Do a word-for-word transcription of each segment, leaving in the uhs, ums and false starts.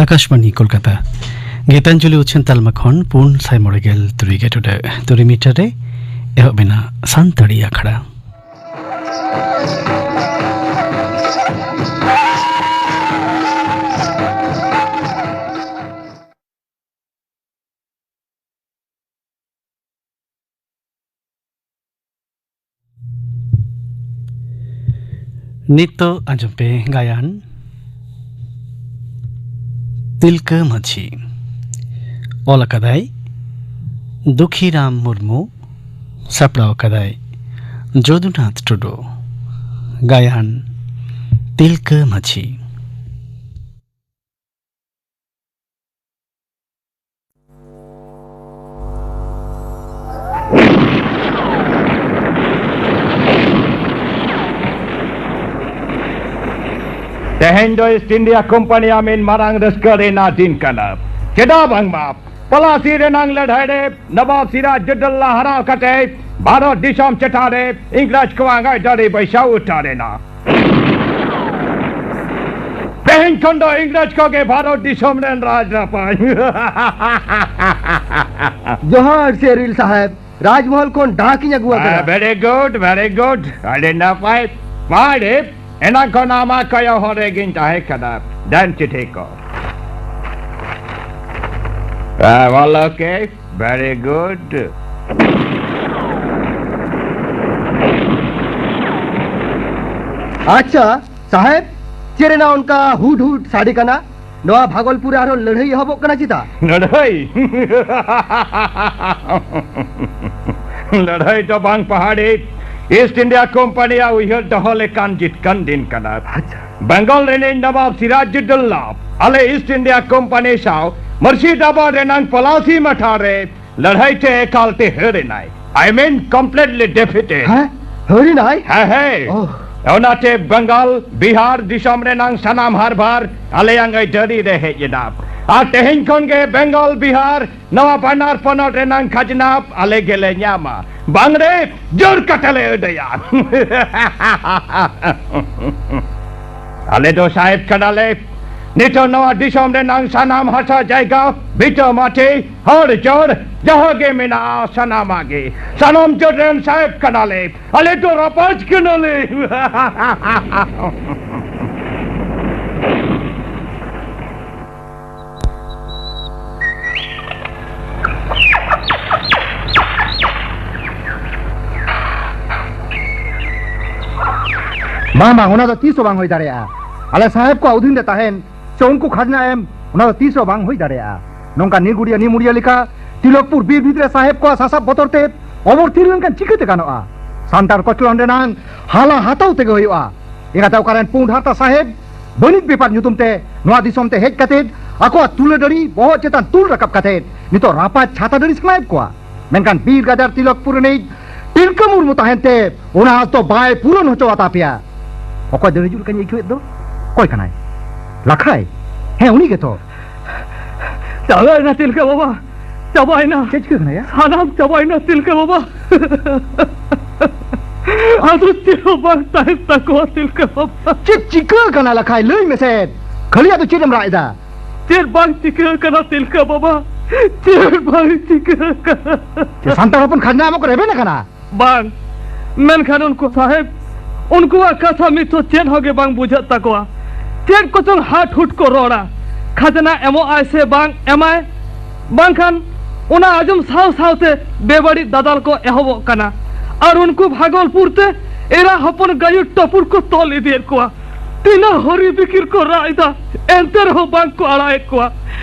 ᱟᱠᱟᱥᱵᱟᱬᱤ ᱠᱳᱞᱠᱟᱛᱟ᱾ ᱜᱤᱛᱟᱧᱡᱚᱞᱤ ᱩᱪᱷᱟᱹᱱ ᱛᱟᱞᱢᱟ ᱠᱷᱚᱱ ᱯᱩᱱ ᱥᱟᱭ ᱢᱚᱬᱮ ᱜᱮᱞ ᱛᱩᱨᱩᱭ ᱜᱮᱴᱩᱰᱟᱹ ᱛᱩᱨᱩᱭ ᱢᱤᱴᱟᱨ ᱨᱮ ᱮᱦᱚᱵ ᱮᱱᱟ ᱥᱟᱱᱛᱟᱲᱤ ᱟᱠᱷᱲᱟ᱾ ᱱᱤᱛᱚᱜ ᱟᱸᱡᱚᱢ ᱯᱮ ᱜᱟᱭᱟᱱ ᱛᱤᱞᱠᱟᱹ ᱢᱟᱹᱡᱷᱤ᱾ ᱚᱞ ᱟᱠᱟᱫᱟᱭ ᱫᱩᱠᱷᱤᱨᱟᱢ ᱢᱩᱨᱢᱩ, ᱥᱟᱯᱲᱟᱣ ᱟᱠᱟᱫᱟᱭ ᱡᱚᱫᱩᱱᱟᱛᱷ ᱴᱩᱰᱩ᱾ ᱜᱟᱭᱟᱱ ᱛᱤᱞᱠᱟᱹ ᱢᱟᱹᱡᱷᱤ᱾ ᱛᱮᱦᱮᱧ ᱫᱚ ᱤᱥᱴ ᱤᱱᱰᱤᱭᱟ ᱠᱳᱢᱯᱟᱱᱤᱭᱟᱜ ᱢᱤᱫ ᱢᱟᱨᱟᱝ ᱨᱟᱹᱥᱠᱟᱹ ᱨᱮᱱᱟᱜ ᱫᱤᱱ ᱠᱟᱱᱟ᱾ ᱪᱮᱫᱟᱜ ᱵᱟᱝᱢᱟ ᱯᱚᱞᱟᱥᱤ ᱨᱮᱱᱟᱝ ᱞᱟᱹᱲᱦᱟᱹᱭ ᱨᱮ ᱱᱚᱵᱟᱵ ᱥᱤᱨᱟᱡᱽᱩᱫᱽᱫᱚᱞᱟ ᱦᱟᱨᱟᱣ ᱠᱟᱛᱮ ᱵᱷᱟᱨᱚᱛ ᱫᱤᱥᱚᱢ ᱪᱮᱛᱟᱱ ᱨᱮ ᱤᱝᱨᱮᱡᱽ ᱠᱚᱣᱟᱜ ᱟᱹᱭᱫᱟᱹᱨᱤ ᱵᱟᱹᱭᱥᱟᱹᱣ ᱩᱛᱟᱹᱨ ᱮᱱᱟ᱾ ᱛᱮᱦᱮᱧ ᱠᱷᱚᱱ ᱫᱚ ᱤᱝᱨᱮᱡᱽ ᱠᱚᱜᱮ ᱵᱷᱟᱨᱚᱛ ᱫᱤᱥᱚᱢ ᱨᱮᱱ ᱨᱟᱡᱽ ᱨᱟᱯᱟᱡᱽ᱾ ᱡᱚᱦᱟᱨ ᱥᱮᱨᱤᱞ ᱥᱟᱦᱮᱵ, ᱨᱟᱡᱽᱢᱚᱦᱚᱞ ᱠᱷᱚᱱ ᱰᱟᱠ ᱤᱧ ᱟᱹᱜᱩ ᱟᱠᱟᱫᱟ᱾ ᱦᱮᱸ, very good, very good. ᱟᱹᱰᱤ ᱱᱟᱯᱟᱭ᱾ ᱢᱟ ᱨᱮ, ᱮᱱᱟᱝ ᱠᱷᱚᱱ ᱟᱢᱟᱜ ᱠᱚᱭᱚᱜ ᱦᱚᱨ ᱨᱮᱜᱤᱧ ᱛᱟᱦᱮᱸ ᱠᱟᱱᱟ᱾ ᱫᱮᱱ ᱪᱤᱴᱷᱤ ᱠᱚ᱾ ᱦᱮᱸ, ᱚᱞ ᱳᱠᱮ᱾ Very good. ᱟᱪᱪᱷᱟ ᱥᱟᱦᱮᱵ, ᱪᱮᱫ ᱨᱮᱱᱟᱜ ᱚᱱᱠᱟ ᱦᱩᱰ ᱦᱩᱰ ᱥᱟᱰᱮ ᱠᱟᱱᱟ? ᱱᱚᱣᱟ ᱵᱷᱟᱜᱚᱞᱯᱩᱨ ᱨᱮ ᱟᱨᱦᱚᱸ ᱞᱟᱹᱲᱦᱟᱹᱭ ᱮᱦᱚᱵᱚᱜ ᱠᱟᱱᱟ ᱪᱮᱛᱟ? ᱞᱟᱹᱲᱦᱟᱹᱭ? ᱞᱟᱹᱲᱦᱟᱹᱭ ᱫᱚ ᱵᱟᱝ ᱯᱟᱦᱟᱲᱤ, ᱤᱥᱴ ᱤᱱᱰᱤᱭᱟ ᱠᱳᱢᱯᱟᱱᱤᱭᱟᱜ ᱩᱭᱦᱟᱹᱨ ᱫᱚᱦᱚ ᱞᱮᱠᱟᱱ ᱡᱤᱛᱠᱟᱹᱱ ᱫᱤᱱ ᱠᱟᱱᱟ᱾ ᱟᱪᱪᱷᱟ᱾ ᱵᱮᱝᱜᱚᱞ ᱨᱤᱱᱤᱡ ᱱᱚᱵᱟᱵ ᱥᱤᱨᱟᱡᱩᱫᱽᱫᱚᱞᱞᱟ ᱟᱞᱮ ᱤᱥᱴ ᱤᱱᱰᱤᱭᱟ ᱠᱳᱢᱯᱟᱱᱤ ᱥᱟᱶ ᱢᱩᱨᱥᱤᱫᱟᱵᱟᱫ ᱨᱮᱱᱟᱝ ᱯᱚᱞᱟᱥᱤ ᱢᱟᱴᱷᱟ ᱨᱮ ᱞᱟᱹᱲᱦᱟᱹᱭ ᱛᱮ ᱮᱠᱟᱞ ᱛᱮ ᱦᱟᱹᱨ ᱮᱱᱟᱭ᱾ I mean, completely defeated. ᱦᱮᱸ? ᱦᱟᱹᱨ ᱮᱱᱟᱭ? ᱦᱮᱸ, ᱦᱮᱸ᱾ ᱳᱦ᱾ ᱚᱱᱟᱛᱮ ᱵᱮᱝᱜᱚᱞ, ᱵᱤᱦᱟᱨ ᱫᱤᱥᱚᱢ ᱨᱮᱱᱟᱝ ᱥᱟᱱᱟᱢ ᱦᱟᱨᱵᱟᱨ ᱟᱞᱮᱭᱟᱝ ᱟᱹᱭᱫᱟᱹᱨᱤ ᱨᱮ ᱦᱮᱡ ᱮᱱᱟ᱾ ᱟᱨ ᱛᱮᱦᱮᱧ ᱠᱷᱚᱱ ᱜᱮ ᱵᱮᱝᱜᱚᱞ, ᱵᱤᱦᱟᱨ, ᱱᱚᱣᱟ ᱵᱟᱱᱟᱨ ᱯᱚᱱᱚᱛ ᱨᱮᱱᱟᱝ ᱠᱷᱟᱡᱽᱱᱟ ᱟᱞᱮ ᱜᱮᱞᱮ ᱧᱟᱢᱟ᱾ ᱵᱟᱝ ᱨᱮ, ᱡᱳᱨ ᱠᱟᱛᱮ ᱞᱮ ᱟᱹᱫᱟᱹᱭᱟ᱾ ᱟᱞᱮ ᱫᱚ ᱥᱟᱦᱮᱵ ᱠᱟᱱᱟᱞᱮ᱾ ᱱᱤᱛᱚᱜ ᱱᱚᱣᱟ ᱫᱤᱥᱚᱢ ᱨᱮᱱᱟᱝ ᱥᱟᱱᱟᱢ ᱦᱟᱥᱟ ᱡᱟᱭᱜᱟ, ᱵᱷᱤᱴᱟᱹ ᱢᱟᱹᱴᱤ, ᱦᱚᱲ ᱡᱚᱲ, ᱡᱟᱦᱟᱸ ᱜᱮ ᱢᱮᱱᱟᱜᱼᱟ, ᱥᱟᱱᱟᱢᱟᱜ ᱜᱮ ᱥᱟᱱᱟᱢ ᱪᱟᱹᱴ ᱨᱮᱱ ᱥᱟᱦᱮᱵ ᱠᱟᱱᱟᱞᱮ᱾ ᱟᱞᱮ ᱫᱚ ᱨᱟᱯᱟᱡᱽ ᱠᱟᱱᱟᱞᱮ᱾ ᱵᱟᱝ, ᱵᱟᱝ, ᱚᱱᱟ ᱫᱚ ᱛᱤᱥ ᱦᱚᱸ ᱵᱟᱝ ᱦᱩᱭ ᱫᱟᱲᱮᱭᱟᱜᱼᱟ᱾ ᱟᱞᱮ ᱥᱟᱦᱮᱵ ᱠᱚᱣᱟᱜ ᱚᱫᱷᱤᱱ ᱨᱮ ᱛᱟᱦᱮᱱ ᱥᱮ ᱩᱱᱠᱩ ᱠᱷᱟᱡᱽᱱᱟ ᱮᱢ, ᱚᱱᱟ ᱫᱚ ᱛᱤᱥ ᱦᱚᱸ ᱵᱟᱝ ᱦᱩᱭ ᱫᱟᱲᱮᱭᱟᱜᱼᱟ᱾ ᱱᱚᱝᱠᱟ ᱱᱤᱜᱩᱲᱤᱭᱟᱹ ᱱᱤᱢᱩᱲᱤᱭᱟᱹ ᱞᱮᱠᱟ ᱛᱤᱞᱚᱠᱯᱩᱨ ᱵᱤᱨ ᱵᱷᱤᱛ ᱨᱮ ᱥᱟᱦᱮᱵ ᱠᱚᱣᱟᱜ ᱥᱟᱥᱟᱵ ᱵᱚᱛᱚᱨ ᱛᱮ ᱚᱵᱚᱨ ᱛᱷᱤᱨ ᱞᱮᱱᱠᱷᱟᱱ ᱪᱤᱠᱟᱹᱛᱮ ᱜᱟᱱᱚᱜᱼᱟ? ᱥᱟᱱᱛᱟᱲ ᱠᱚᱪᱞᱚᱱ ᱨᱮᱱᱟᱝ ᱦᱟᱞᱟ ᱦᱟᱛᱟᱣ ᱛᱮᱜᱮ ᱦᱩᱭᱩᱜᱼᱟ᱾ ᱮᱸᱜᱟᱛᱮ ᱚᱠᱟᱨᱮᱱ ᱯᱩᱸᱰ ᱦᱟᱨᱛᱟ ᱥᱟᱦᱮᱵ ᱵᱟᱹᱱᱤᱡ ᱵᱮᱯᱟᱨ ᱧᱩᱛᱩᱢ ᱛᱮ ᱱᱚᱣᱟ ᱫᱤᱥᱚᱢ ᱛᱮ ᱦᱮᱡ ᱠᱟᱛᱮ ᱟᱠᱚᱣᱟᱜ ᱛᱩᱞᱟᱹ ᱰᱟᱹᱲᱤ ᱵᱚᱦᱚᱜ ᱪᱮᱛᱟᱱ ᱛᱩᱞ ᱨᱟᱠᱟᱵ ᱠᱟᱛᱮ ᱱᱤᱛᱚᱜ ᱨᱟᱯᱟᱡᱽ ᱪᱷᱟᱛᱟ ᱰᱟᱹᱲᱤ ᱥᱟᱱᱟᱭᱮᱫ ᱠᱚᱣᱟ᱾ ᱢᱮᱱᱠᱷᱟᱱ ᱵᱤᱨ ᱜᱟᱡᱟᱲ ᱛᱤᱞᱚᱠᱯᱩᱨ ᱨᱤᱱᱤᱡ ᱛᱤᱞᱠᱟᱹ ᱢᱩᱨᱢᱩ ᱛᱟᱦᱮᱱ ᱛᱮ ᱚᱱᱟ ᱟᱸᱥ ᱫᱚ ᱵᱟᱭ ᱯᱩᱨᱚᱱ ᱦᱚᱪᱚ ᱟᱛᱟ ᱯᱮᱭᱟ᱾ ᱚᱠᱚᱭ ᱫᱟᱹᱲ ᱦᱤᱡᱩᱜ ᱞᱮᱠᱟᱧ ᱟᱹᱭᱠᱟᱹᱣᱮᱫ ᱫᱚ? ᱚᱠᱚᱭ ᱠᱟᱱᱟᱭ? ᱞᱟᱠᱷᱟᱭ? ᱦᱮᱸ, ᱩᱱᱤ ᱜᱮᱛᱚ᱾ ᱪᱟᱵᱟᱭᱮᱱᱟ ᱛᱤᱞᱠᱟᱹ ᱵᱟᱵᱟ, ᱪᱟᱵᱟᱭᱮᱱᱟ᱾ ᱪᱮᱫ ᱪᱤᱠᱟᱹ ᱠᱟᱱᱟ ᱭᱟ? ᱥᱟᱱᱟᱢ ᱪᱟᱵᱟᱭᱮᱱᱟ ᱛᱤᱞᱠᱟᱹ ᱵᱟᱵᱟ᱾ ᱟᱫᱚ ᱪᱮᱫ ᱦᱚᱸ ᱵᱟᱝ ᱛᱟᱦᱮᱱ ᱛᱟᱠᱚᱣᱟ ᱛᱤᱞᱠᱟᱹ ᱵᱟᱵᱟ᱾ ᱪᱮᱫ ᱪᱤᱠᱟᱹ ᱠᱟᱱᱟ ᱞᱟᱠᱷᱟᱭ? ᱞᱟᱹᱭ ᱢᱮᱥᱮ᱾ ᱠᱷᱟᱹᱞᱤ ᱟᱫᱚ ᱪᱮᱫ ᱮᱢ ᱨᱟᱜ ᱮᱫᱟ? ᱪᱮᱫ ᱵᱟᱝ ᱪᱤᱠᱟᱹ ᱠᱟᱱᱟ ᱛᱤᱞᱠᱟᱹ ᱵᱟᱵᱟ, ᱪᱮᱫ ᱵᱟᱝ ᱪᱤᱠᱟᱹ ᱠᱟᱱᱟ᱾ ᱪᱮᱫ ᱥᱟᱱᱛᱟᱲ ᱦᱚᱯᱚᱱ ᱠᱷᱟᱡᱽᱱᱟ ᱮᱢᱚᱜ ᱠᱚ ᱨᱮᱵᱮᱱ ᱟᱠᱟᱱᱟ? ᱵᱟᱝ, ᱢᱮᱱᱠᱷᱟᱱ ᱩᱱᱠᱩ ᱥᱟᱦᱮᱵᱽ, ᱩᱱᱠᱩᱣᱟᱜ ᱠᱟᱛᱷᱟ ᱢᱤᱫ ᱦᱚᱸ ᱪᱮᱫ ᱦᱚᱸ ᱜᱮ ᱵᱟᱝ ᱵᱩᱡᱷᱟᱹᱜ ᱛᱟᱠᱚᱣᱟ᱾ ᱪᱮᱫ ᱠᱚᱪᱚᱝ ᱦᱟᱴ ᱦᱩᱴ ᱠᱚ ᱨᱚᱲᱟ᱾ ᱠᱷᱟᱡᱽᱱᱟ ᱮᱢᱚᱜ ᱟᱭ ᱥᱮ ᱵᱟᱝ ᱮᱢᱟᱭ, ᱵᱟᱝᱠᱷᱟᱱ ᱚᱱᱟ ᱟᱸᱡᱚᱢ ᱥᱟᱶ ᱥᱟᱶᱛᱮ ᱵᱮᱵᱟᱹᱲᱤᱡ ᱫᱟᱫᱟᱞ ᱠᱚ ᱮᱦᱚᱵᱚᱜ ᱠᱟᱱᱟ᱾ ᱟᱨ ᱩᱱᱠᱩ ᱵᱷᱟᱜᱚᱞᱯᱩᱨ ᱛᱮ ᱮᱨᱟ ᱦᱚᱯᱚᱱ ᱜᱟᱹᱭᱩ ᱴᱟᱹᱯᱩᱨ ᱠᱚ ᱛᱚᱞ ᱤᱫᱤᱭᱮᱫ ᱠᱚᱣᱟ᱾ ᱛᱤᱱᱟᱹᱜ ᱦᱚᱨᱤ ᱵᱤᱠᱤᱨ ᱠᱚ ᱨᱟᱜ ᱮᱫᱟ, ᱮᱱᱛᱮ ᱨᱮᱦᱚᱸ ᱵᱟᱝ ᱠᱚ ᱟᱲᱟᱜᱮᱫ ᱠᱚᱣᱟ᱾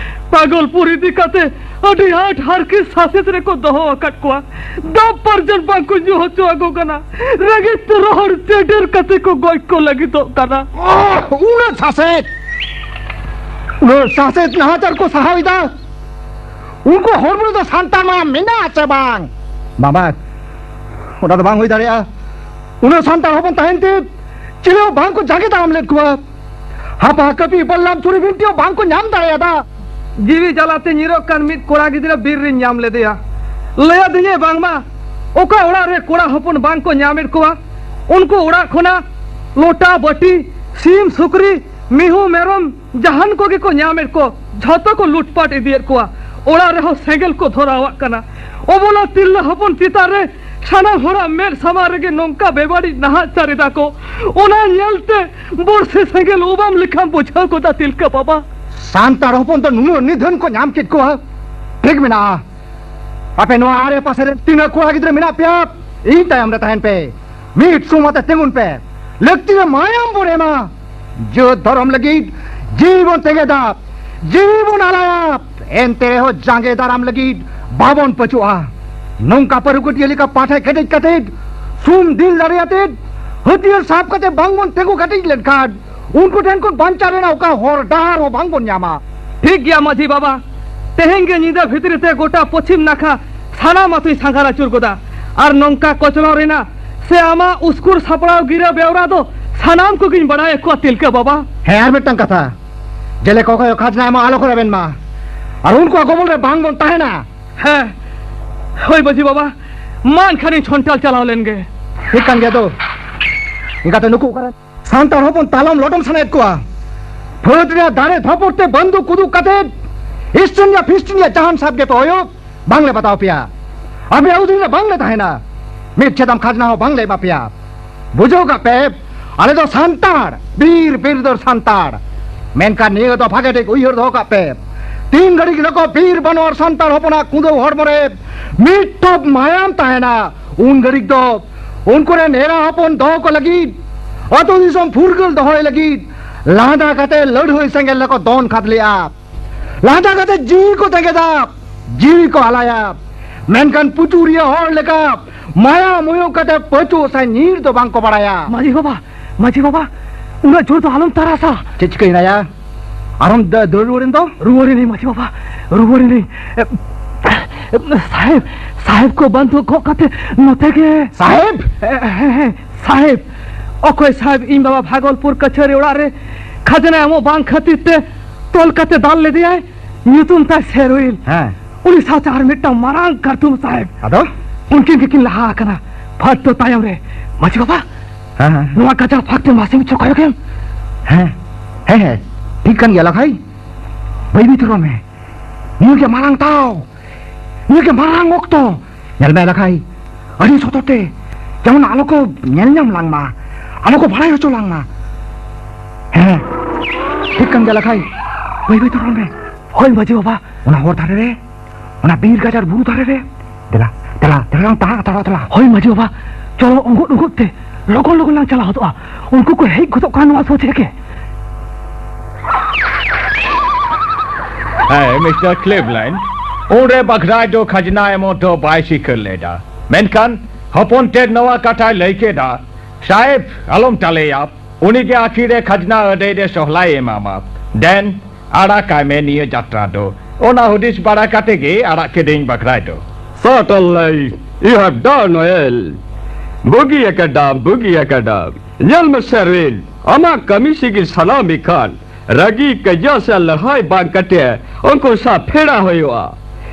ᱵᱷᱟᱜᱚᱞᱯᱩᱨ ᱤᱫᱤ ᱠᱟᱛᱮ ᱟᱹᱰᱤ ᱟᱸᱴ ᱦᱟᱨᱠᱮᱛ ᱥᱟᱥᱮᱛ ᱨᱮᱠᱚ ᱫᱚᱦᱚ ᱟᱠᱟᱫ ᱠᱚᱣᱟ᱾ ᱫᱟᱜ ᱯᱟᱨᱡᱚᱱ ᱵᱟᱝ ᱠᱚ ᱧᱩ ᱦᱚᱪᱚ ᱟᱠᱚ ᱠᱟᱱᱟ᱾ ᱨᱮᱸᱜᱮᱡ ᱛᱮ ᱨᱚᱦᱚᱲ ᱪᱮᱰᱮᱨ ᱠᱟᱛᱮ ᱠᱚ ᱜᱚᱡ ᱠᱚ ᱞᱟᱹᱜᱤᱫᱚᱜ ᱠᱟᱱᱟ᱾ ᱳᱦ, ᱩᱱᱟᱹᱜ ᱥᱟᱥᱮᱛ! ᱩᱱᱟᱹᱜ ᱥᱟᱥᱮᱛ ᱱᱟᱦᱟᱪᱟᱨ ᱠᱚ ᱥᱟᱦᱟᱣ ᱮᱫᱟ᱾ ᱩᱱᱠᱩ ᱦᱚᱲᱢᱚ ᱨᱮᱫᱚ ᱥᱟᱱᱛᱟᱲ ᱢᱟᱭᱟᱢ ᱢᱮᱱᱟᱜᱼᱟ ᱥᱮ ᱵᱟᱝ? ᱵᱟᱵᱟ, ᱚᱱᱟ ᱫᱚ ᱵᱟᱝ ᱦᱩᱭ ᱫᱟᱲᱮᱭᱟᱜᱼᱟ᱾ ᱩᱱᱟᱹᱜ ᱥᱟᱱᱛᱟᱲ ᱦᱚᱯᱚᱱ ᱛᱟᱦᱮᱱ ᱛᱮ ᱪᱤᱞᱤ ᱦᱚᱸ ᱵᱟᱝ ᱠᱚ ᱡᱟᱸᱜᱮ ᱫᱟᱨᱟᱢ ᱞᱮᱫ ᱠᱚᱣᱟ᱾ ᱦᱟᱯᱟ ᱠᱟᱹᱯᱤ ᱵᱟᱞᱞᱟᱢ ᱪᱷᱩᱨᱤ ᱵᱷᱤᱱᱴᱤ ᱦᱚᱸ ᱵᱟᱝ ᱠᱚ ᱧᱟᱢ ᱫᱟᱲᱮᱭᱟᱫᱟ᱾ ᱡᱤᱣᱤ ᱡᱟᱞᱟᱛᱮ ᱧᱤᱨᱚᱜ ᱠᱟᱱ ᱢᱤᱫ ᱠᱚᱲᱟ ᱜᱤᱫᱽᱨᱟᱹ ᱵᱤᱨ ᱨᱤᱧ ᱧᱟᱢ ᱞᱮᱫᱮᱭᱟ᱾ ᱞᱟᱹᱭ ᱟᱹᱫᱤᱧᱟᱭ ᱵᱟᱝᱢᱟ ᱚᱠᱟ ᱚᱲᱟᱜ ᱨᱮ ᱠᱚᱲᱟ ᱦᱚᱯᱚᱱ ᱵᱟᱝ ᱠᱚ ᱧᱟᱢᱮᱫ ᱠᱚᱣᱟ, ᱩᱱᱠᱩ ᱚᱲᱟᱜ ᱠᱷᱚᱱᱟᱜ ᱞᱚᱴᱟ, ᱵᱟᱹᱴᱤ, ᱥᱤᱢ, ᱥᱩᱠᱨᱤ, ᱢᱤᱦᱩ ᱢᱮᱨᱚᱢ ᱡᱟᱦᱟᱱ ᱠᱚᱜᱮ ᱠᱚ ᱧᱟᱢᱮᱫ ᱠᱚ, ᱡᱷᱚᱛᱚ ᱠᱚ ᱞᱩᱴᱯᱟᱴ ᱤᱫᱤᱭᱮᱫ ᱠᱚᱣᱟ᱾ ᱚᱲᱟᱜ ᱨᱮᱦᱚᱸ ᱥᱮᱸᱜᱮᱞ ᱠᱚ ᱫᱷᱚᱨᱟᱣᱟᱜ ᱠᱟᱱᱟ᱾ ᱚᱵᱚᱞᱟ ᱛᱤᱨᱞᱟᱹ ᱦᱚᱯᱚᱱ ᱪᱮᱛᱟᱱ ᱨᱮ ᱥᱟᱱᱟᱢ ᱦᱚᱲᱟᱜ ᱢᱮᱫ ᱥᱟᱢᱟᱝ ᱨᱮᱜᱮ ᱱᱚᱝᱠᱟ ᱵᱮᱵᱟᱹᱲᱤᱡ ᱱᱟᱦᱟᱪᱟᱨ ᱮᱫᱟ ᱠᱚ᱾ ᱚᱱᱟ ᱧᱮᱞᱛᱮ ᱵᱚᱨᱥᱮ ᱥᱮᱸᱜᱮᱞ ᱚᱵᱟᱢ ᱞᱮᱠᱷᱟᱢ ᱵᱩᱡᱷᱟᱹᱣ ᱜᱚᱫᱟ, ᱛᱤᱞᱠᱟᱹ ᱵᱟᱵᱟ᱾ ᱥᱟᱱᱛᱟᱲ ᱦᱚᱯᱚᱱ ᱫᱚ ᱱᱩᱱᱟᱹᱜ ᱱᱤᱫᱷᱟᱹᱱ ᱠᱚ ᱧᱟᱢ ᱠᱮᱫ ᱠᱚᱣᱟ, ᱴᱷᱤᱠ ᱢᱮᱱᱟᱜᱼᱟ᱾ ᱟᱯᱮ ᱱᱚᱣᱟ ᱟᱲᱮ ᱯᱟᱥᱮ ᱨᱮ ᱛᱤᱱᱟᱹᱜ ᱠᱚᱲᱟ ᱜᱤᱫᱽᱨᱟᱹ ᱢᱮᱱᱟᱜ ᱯᱮᱭᱟ, ᱤᱧ ᱛᱟᱭᱚᱢ ᱨᱮ ᱛᱟᱦᱮᱱ ᱯᱮ᱾ ᱢᱤᱫ ᱥᱩᱢ ᱟᱛᱮ ᱛᱤᱸᱜᱩᱱ ᱯᱮ᱾ ᱞᱟᱹᱠᱛᱤ ᱨᱮ ᱢᱟᱭᱟᱢ ᱵᱚᱱ ᱮᱢᱟ᱾ ᱡᱟᱹᱛ ᱫᱷᱚᱨᱚᱢ ᱞᱟᱹᱜᱤᱫ ᱡᱤᱣᱤ ᱵᱚᱱ ᱛᱮᱸᱜᱮᱫᱟ, ᱡᱤᱣᱤ ᱵᱚᱱ ᱟᱞᱟᱭᱟ᱾ ᱮᱱᱛᱮ ᱨᱮᱦᱚᱸ ᱡᱟᱸᱜᱮ ᱫᱟᱨᱟᱢ ᱞᱟᱹᱜᱤᱫ ᱵᱟᱵᱚᱱ ᱯᱟᱹᱪᱩᱜᱼᱟ᱾ ᱱᱚᱝᱠᱟ ᱯᱟᱹᱨᱩᱠᱟᱹᱴᱤᱭᱟᱹ ᱞᱮᱠᱟ ᱯᱟᱴᱷᱮ ᱠᱮᱴᱮᱡ ᱠᱟᱛᱮᱫ, ᱥᱩᱢ ᱫᱤᱞ ᱫᱟᱲᱮ ᱟᱛᱮᱫ, ᱦᱟᱹᱛᱭᱟᱹᱨ ᱥᱟᱵ ᱠᱟᱛᱮ ᱵᱟᱝ ᱵᱚᱱ ᱛᱤᱸᱜᱩ ᱠᱮᱴᱮᱡ ᱞᱮᱱᱠᱷᱟᱱ, ᱩᱱᱠᱩ ᱴᱷᱮᱱ ᱠᱷᱚᱱ ᱵᱟᱧᱪᱟᱣ ᱨᱮᱱᱟᱜ ᱚᱠᱟ ᱦᱚᱨ ᱰᱟᱦᱟᱨ ᱦᱚᱸ ᱵᱟᱝ ᱵᱚᱱ ᱧᱟᱢᱟ᱾ ᱴᱷᱤᱠ ᱜᱮᱭᱟ ᱢᱟᱹᱡᱷᱤ ᱵᱟᱵᱟ, ᱛᱮᱦᱮᱧ ᱜᱮ ᱧᱤᱫᱟᱹ ᱵᱷᱤᱛᱨᱤ ᱛᱮ ᱜᱚᱴᱟ ᱯᱚᱪᱷᱤᱢ ᱱᱟᱠᱷᱟ ᱥᱟᱱᱟᱢ ᱟᱹᱛᱩᱧ ᱥᱟᱸᱜᱷᱟᱨ ᱟᱹᱪᱩᱨ ᱜᱚᱫᱟ᱾ ᱟᱨ ᱱᱚᱝᱠᱟ ᱠᱚᱪᱞᱚᱱ ᱨᱮᱱᱟᱜ ᱥᱮ ᱟᱢᱟᱜ ᱩᱥᱠᱩᱨ ᱥᱟᱯᱲᱟᱣ ᱜᱤᱨᱟᱹ ᱵᱮᱣᱨᱟ ᱫᱚ ᱥᱟᱱᱟᱢ ᱠᱚᱜᱮᱧ ᱵᱟᱲᱟᱭ ᱟᱠᱚᱣᱟ, ᱛᱤᱞᱠᱟᱹ ᱵᱟᱵᱟ᱾ ᱦᱮᱸ, ᱟᱨ ᱢᱤᱫᱴᱟᱝ ᱠᱟᱛᱷᱟ, ᱡᱮᱞᱮ ᱠᱚᱠᱚᱭ ᱠᱷᱟᱡᱽᱱᱟ ᱮᱢᱚᱜ ᱟᱞᱚ ᱠᱚ ᱨᱮᱵᱮᱱ ᱢᱟ, ᱟᱨ ᱩᱱᱠᱩᱣᱟᱜ ᱜᱚᱵᱚᱞ ᱨᱮ ᱵᱟᱝ ᱵᱚᱱ ᱛᱟᱦᱮᱱᱟ᱾ ᱦᱮᱸ, ᱦᱳᱭ ᱢᱟᱹᱡᱷᱤ ᱵᱟᱵᱟ, ᱢᱟ ᱮᱱᱠᱷᱟᱱᱤᱧ ᱪᱷᱚᱱᱴᱟᱞ ᱪᱟᱞᱟᱣ ᱞᱮᱱ ᱜᱮ᱾ ᱴᱷᱤᱠ ᱠᱟᱱ ᱜᱮᱭᱟ ᱛᱚ᱾ ᱮᱱᱠᱟᱛᱮ ᱱᱩᱠᱩ ᱚᱠᱟᱨᱮ? ᱥᱟᱱᱛᱟᱲ ᱦᱚᱯᱚᱱ ᱛᱟᱞᱚᱢ ᱞᱚᱴᱚᱢ ᱥᱟᱱᱟᱭᱮᱫ ᱠᱚᱣᱟ᱾ ᱯᱷᱟᱹᱫ ᱨᱮᱭᱟᱜ ᱫᱟᱲᱮ ᱛᱷᱟᱯᱚᱲ ᱛᱮ ᱵᱟᱱᱫᱩᱠ ᱩᱫᱩᱜ ᱠᱟᱛᱮ ᱤᱥᱴᱟᱨᱱ ᱭᱟ ᱯᱷᱤᱥᱴᱟᱨᱱ ᱭᱟ ᱡᱟᱦᱟᱱ ᱥᱟᱵ ᱜᱮᱯᱮ ᱦᱩᱭᱩᱜ, ᱵᱟᱝᱞᱮ ᱵᱟᱛᱟᱣ ᱯᱮᱭᱟ᱾ ᱟᱯᱮᱭᱟᱜ ᱚᱫᱷᱤᱱ ᱨᱮ ᱵᱟᱝᱞᱮ ᱛᱟᱦᱮᱱᱟ᱾ ᱢᱤᱫ ᱪᱷᱮᱫᱟᱢ ᱠᱷᱟᱡᱽᱱᱟ ᱦᱚᱸ ᱵᱟᱝᱞᱮ ᱮᱢᱟ ᱯᱮᱭᱟ᱾ ᱵᱩᱡᱷᱟᱹᱣ ᱠᱟᱜ ᱯᱮ, ᱟᱞᱮ ᱫᱚ ᱥᱟᱱᱛᱟᱲ, ᱵᱤᱨ ᱵᱤᱨᱫᱟᱹᱨ ᱥᱟᱱᱛᱟᱲ᱾ ᱢᱮᱱᱠᱷᱟᱱ ᱱᱤᱭᱟᱹ ᱫᱚ ᱵᱷᱟᱜᱮ ᱴᱷᱤᱠ ᱩᱭᱦᱟᱹᱨ ᱫᱚᱦᱚ ᱠᱟᱜ ᱯᱮ, ᱛᱤᱱ ᱜᱷᱟᱹᱲᱤᱡ ᱞᱮᱠᱚ ᱵᱤᱨ ᱵᱟᱱᱣᱟᱨ ᱥᱟᱱᱛᱟᱲ ᱦᱚᱯᱚᱱᱟᱜ ᱠᱩᱸᱫᱟᱹᱣ ᱦᱚᱲᱢᱚ ᱨᱮ ᱢᱤᱫ ᱴᱷᱚᱯ ᱢᱟᱭᱟᱢ ᱛᱟᱦᱮᱱᱟ, ᱩᱱ ᱜᱷᱟᱹᱲᱤᱡ ᱫᱚ ᱩᱱᱠᱩ ᱨᱮᱱ ᱮᱨᱟ ᱦᱚᱯᱚᱱ ᱫᱚᱦᱚ ᱠᱚ ᱞᱟᱹᱜᱤᱫ, ᱟᱹᱛᱩ ᱫᱤᱥᱚᱢ ᱯᱷᱩᱨᱜᱟᱹᱞ ᱫᱚᱦᱚᱭ ᱞᱟᱹᱜᱤᱫ ᱞᱟᱸᱫᱟ ᱠᱟᱛᱮ ᱞᱟᱹᱲᱦᱟᱹᱭ ᱥᱮᱸᱜᱮᱞ ᱨᱮᱠᱚ ᱫᱚᱱ ᱠᱷᱟᱫᱽᱞᱮᱜᱼᱟ᱾ ᱞᱟᱸᱫᱟ ᱠᱟᱛᱮ ᱡᱤᱣᱤ ᱠᱚ ᱛᱮᱸᱜᱮᱫᱟ, ᱡᱤᱣᱤ ᱠᱚ ᱟᱞᱟᱭᱟ᱾ ᱢᱮᱱᱠᱷᱟᱱ ᱯᱩᱪᱩᱨᱤᱭᱟᱹ ᱦᱚᱲ ᱞᱮᱠᱟ ᱢᱟᱭᱟ ᱢᱩᱭᱩ ᱠᱟᱛᱮ ᱯᱟᱹᱪᱩᱜ ᱥᱮ ᱧᱤᱨ ᱫᱚ ᱵᱟᱝ ᱠᱚ ᱵᱟᱲᱟᱭᱟ᱾ ᱢᱟᱹᱡᱷᱤ ᱵᱟᱵᱟ, ᱢᱟᱹᱡᱷᱤ ᱵᱟᱵᱟ, ᱩᱱᱟᱹᱜ ᱡᱳᱨ ᱫᱚ ᱟᱞᱚᱢ ᱛᱟᱨᱟᱥᱟ᱾ ᱪᱮᱫ ᱪᱤᱠᱟᱹᱭᱮᱱᱟᱭᱟ? ᱟᱨᱦᱚᱸᱢ ᱫᱟ-, ᱫᱟᱹᱲ ᱨᱩᱣᱟᱹᱲᱮᱱ ᱫᱚ? ᱨᱩᱣᱟᱹᱲᱮᱱᱟᱹᱧ ᱢᱟᱹᱡᱷᱤ ᱵᱟᱵᱟ, ᱨᱩᱣᱟᱹᱲᱮᱱᱟᱹᱧ᱾ ᱮ, ᱮ, ᱥᱟᱦᱮᱵᱽ, ᱥᱟᱦᱮᱵᱽ ᱠᱚ ᱵᱟᱱᱫᱩᱠ ᱜᱚᱜ ᱠᱟᱛᱮ ᱱᱚᱛᱮ ᱜᱮ᱾ ᱥᱟᱦᱮᱵᱽ? ᱮ, ᱦᱮᱸ, ᱦᱮᱸ, ᱥᱟᱦᱮᱵᱽ᱾ ᱚᱠᱚᱭ ᱥᱟᱦᱮᱵᱽ? ᱤᱧ ᱵᱟᱵᱟ ᱵᱷᱟᱜᱚᱞᱯᱩᱨ ᱠᱟᱪᱷᱟᱹᱨᱤ ᱚᱲᱟᱜ ᱨᱮ ᱠᱷᱟᱡᱽᱱᱟ ᱮᱢᱚᱜ ᱵᱟᱝ ᱠᱷᱟᱹᱛᱤᱨ ᱛᱮ ᱛᱚᱞ ᱠᱟᱛᱮ ᱫᱟᱞ ᱞᱮᱫᱮᱭᱟᱭ᱾ ᱧᱩᱛᱩᱢ ᱛᱟᱭ ᱥᱮᱨᱩᱭᱤᱞ᱾ ᱦᱮᱸ᱾ ᱩᱱᱤ ᱥᱟᱶᱛᱮ ᱟᱨ ᱢᱤᱫᱴᱟᱝ ᱢᱟᱨᱟᱝ ᱠᱟᱨᱫᱩᱢ ᱥᱟᱦᱮᱵᱽ᱾ ᱟᱫᱚ? ᱩᱱᱠᱤᱱ ᱜᱮᱠᱤᱱ ᱞᱟᱦᱟ ᱟᱠᱟᱱᱟ᱾ ᱯᱷᱟᱹᱫ ᱫᱚ ᱛᱟᱭᱚᱢ ᱨᱮ᱾ ᱢᱟᱹᱡᱷᱤ ᱵᱟᱵᱟ, ᱦᱮᱸ, ᱦᱮᱸ᱾ ᱱᱚᱣᱟ ᱜᱟᱡᱟᱲ ᱯᱷᱟᱸᱠ ᱛᱮ ᱢᱟᱥᱮ ᱢᱤᱫ ᱪᱷᱚᱠ ᱠᱚᱭᱚᱜ ᱮᱢ᱾ ᱦᱮᱸ᱾ ᱦᱮᱸ, ᱦᱮᱸ, ᱴᱷᱤᱠ ᱠᱟᱱ ᱜᱮᱭᱟ ᱞᱟᱠᱷᱟᱭ᱾ ᱵᱟᱹᱭ ᱵᱟᱹᱭ ᱛᱮ ᱨᱚᱲ ᱢᱮ᱾ ᱱᱤᱭᱟᱹ ᱜᱮ ᱢᱟᱨᱟᱝ ᱫᱟᱣ, ᱱᱤᱭᱟᱹ ᱜᱮ ᱢᱟᱨᱟᱝ ᱚᱠᱛᱚ᱾ ᱧᱮᱞ ᱢᱮ ᱞᱟᱠᱷᱟᱭ, ᱟᱹᱰᱤ ᱥᱚᱛᱚᱨ ᱛᱮ, ᱡᱮᱢᱚᱱ ᱟᱞᱚ ᱠᱚ ᱧᱮᱞ ᱧᱟᱢ ᱞᱟᱝ ᱢᱟ, ᱟᱞᱚ ᱠᱚ ᱵᱟᱲᱟᱭ ᱦᱚᱪᱚ ᱞᱟᱝ ᱢᱟ᱾ ᱦᱮᱸ, ᱴᱷᱤᱠ ᱠᱟᱱ ᱜᱮᱭᱟ ᱞᱟᱠᱷᱟᱭ, ᱵᱟᱹᱭ ᱵᱟᱹᱭ ᱛᱮ ᱨᱚᱲ ᱢᱮ᱾ ᱦᱳᱭ ᱢᱟᱹᱡᱷᱤ ᱵᱟᱵᱟ᱾ ᱚᱱᱟ ᱦᱚᱨ ᱫᱷᱟᱨᱮ ᱨᱮ ᱚᱱᱟ ᱵᱤᱨ ᱜᱟᱡᱟᱲ ᱵᱩᱨᱩ ᱫᱷᱟᱨᱮ ᱨᱮ᱾ ᱫᱮᱞᱟ, ᱫᱮᱞᱟ, ᱫᱮᱞᱟ ᱞᱟᱝ ᱛᱟᱲᱟ, ᱛᱟᱲᱟ, ᱛᱟᱲᱟ᱾ ᱦᱳᱭ ᱢᱟᱹᱡᱷᱤ ᱵᱟᱵᱟ, ᱪᱚᱞᱚ ᱚᱸᱜᱚᱫ ᱚᱸᱜᱚᱫ ᱛᱮ ᱞᱚᱜᱚᱱ ᱞᱚᱜᱚᱱ ᱞᱟᱝ ᱪᱟᱞᱟᱣ ᱦᱚᱫᱚᱜᱼᱟ᱾ ᱩᱱᱠᱩ ᱠᱚ ᱦᱮᱡ ᱜᱚᱫᱚᱜ ᱠᱟᱱᱟ ᱱᱚᱣᱟ ᱥᱳᱡᱷᱮ ᱜᱮ᱾ ᱦᱮᱸ, ᱢᱤᱥᱴᱟᱨ ᱠᱞᱤᱵᱞᱮᱱᱰ, ᱩᱱᱨᱮ ᱵᱟᱜᱷᱨᱟᱭ ᱫᱚ ᱠᱷᱟᱡᱽᱱᱟ ᱮᱢᱚᱜ ᱫᱚ ᱵᱟᱭ ᱥᱤᱠᱟᱹᱨ ᱞᱮᱫᱟ᱾ ᱢᱮᱱᱠᱷᱟᱱ ᱦᱚᱯᱚᱱ ᱛᱮᱫ ᱱᱚᱣᱟ ᱠᱟᱛᱷᱟᱭ ᱞᱟᱹᱭ ᱠᱮᱫᱟ, "ᱥᱟᱦᱮᱵᱽ, ᱟᱞᱚᱢ ᱴᱟᱞᱮᱭᱟ, ᱩᱱᱤ ᱜᱮ ᱟᱹᱠᱷᱤᱨ ᱨᱮ ᱠᱷᱟᱡᱽᱱᱟ ᱟᱹᱫᱟᱹᱭ ᱨᱮ ᱥᱚᱦᱞᱟᱭ ᱮᱢᱟᱢᱟ᱾ ᱫᱮᱱ, ᱟᱲᱟᱜ ᱠᱟᱭ ᱢᱮ ᱱᱤᱭᱟᱹ ᱡᱟᱛᱨᱟ ᱫᱚ᱾" ᱚᱱᱟ ᱦᱩᱫᱤᱥ ᱵᱟᱲᱟ ᱠᱟᱛᱮ ᱜᱮ ᱟᱲᱟᱜ ᱠᱮᱫᱮᱧ ᱵᱟᱜᱷᱨᱟᱭ ᱫᱚ᱾ Certainly, you have done well. ᱵᱩᱜᱤ ᱟᱠᱟᱫᱟᱢ, ᱵᱩᱜᱤ ᱟᱠᱟᱫᱟᱢ᱾ ᱧᱮᱞ ᱢᱮ ᱥᱮᱨᱣᱤᱞ, ᱟᱢᱟᱜ ᱠᱟᱹᱢᱤ ᱥᱤᱜᱤᱞ ᱥᱟᱱᱟᱢ ᱤᱠᱷᱟᱱ, ᱨᱟᱹᱜᱤ ᱠᱟᱹᱭᱡᱟᱹ ᱥᱮ ᱞᱟᱹᱲᱦᱟᱹᱭ ᱵᱟᱝ ᱠᱟᱛᱮ ᱩᱱᱠᱩ ᱥᱟᱶ ᱯᱷᱮᱲᱟ ᱦᱩᱭᱩᱜᱼᱟ᱾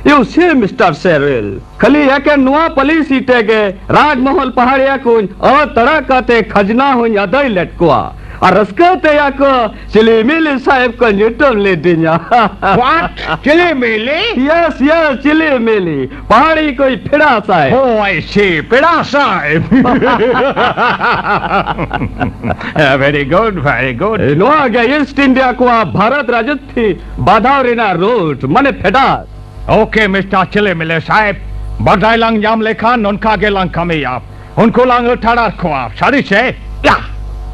You see, ᱢᱤᱥᱴᱟᱨ ᱥᱮᱨᱣᱤᱞ, ᱠᱷᱟᱹᱞᱤ ᱮᱠᱮᱱ ᱱᱚᱣᱟ ᱯᱟᱹᱞᱤᱥᱤ ᱛᱮᱜᱮ ᱨᱟᱡᱽᱢᱚᱦᱚᱞ ᱯᱟᱦᱟᱲᱤᱭᱟᱹ ᱠᱚᱧ ᱟᱹᱛ ᱟᱲᱟᱜ ᱠᱟᱛᱮ ᱠᱷᱟᱡᱽᱱᱟ ᱦᱚᱧ ᱟᱹᱫᱟᱹᱭ ᱞᱮᱫ ᱠᱚᱣᱟ᱾ ᱟᱨ ᱨᱟᱹᱥᱠᱟᱹ ᱛᱮᱭᱟ ᱠᱚ ᱪᱤᱞᱤ ᱢᱤᱞᱤ ᱥᱟᱦᱮᱵᱽ ᱠᱚ ᱧᱩᱛᱩᱢ ᱞᱤᱫᱤᱧᱟ᱾ What? ᱪᱤᱞᱤ ᱢᱤᱞᱤ? Yes, yes, ᱪᱤᱞᱤ ᱢᱤᱞᱤ᱾ ᱯᱟᱦᱟᱲᱤ ᱠᱚᱭ ᱯᱷᱮᱲᱟ ᱥᱟᱦᱮᱵᱽ᱾ Oh, I see. ᱯᱮᱲᱟ ᱥᱟᱦᱮᱵᱽ᱾ Very good, very good. ᱱᱚᱣᱟ ᱜᱮ ᱤᱥᱴ ᱤᱱᱰᱤᱭᱟ ᱠᱚᱣᱟᱜ ᱵᱷᱟᱨᱚᱛ ᱨᱟᱡᱚᱛᱷᱤ ᱵᱟᱫᱷᱟᱣ ᱨᱮᱱᱟᱜ ᱨᱩᱴ, ᱢᱟᱱᱮ ᱯᱷᱮᱰᱟᱛ᱾ Okay, ᱢᱤᱥᱴᱟᱨ ᱪᱤᱞᱤ ᱢᱤᱞᱤ ᱥᱟᱦᱮᱵᱽ, ᱵᱟᱰᱟᱭ ᱞᱟᱝ ᱧᱟᱢ ᱞᱮᱠᱷᱟᱱ ᱱᱚᱝᱠᱟ ᱜᱮ ᱞᱟᱝ ᱠᱟᱹᱢᱤᱭᱟ᱾ ᱩᱱᱠᱩ ᱞᱟᱝ ᱟᱹᱛᱷᱟᱲᱟᱨ ᱠᱚᱣᱟ, ᱥᱟᱹᱨᱤ ᱥᱮ? ᱭᱟ,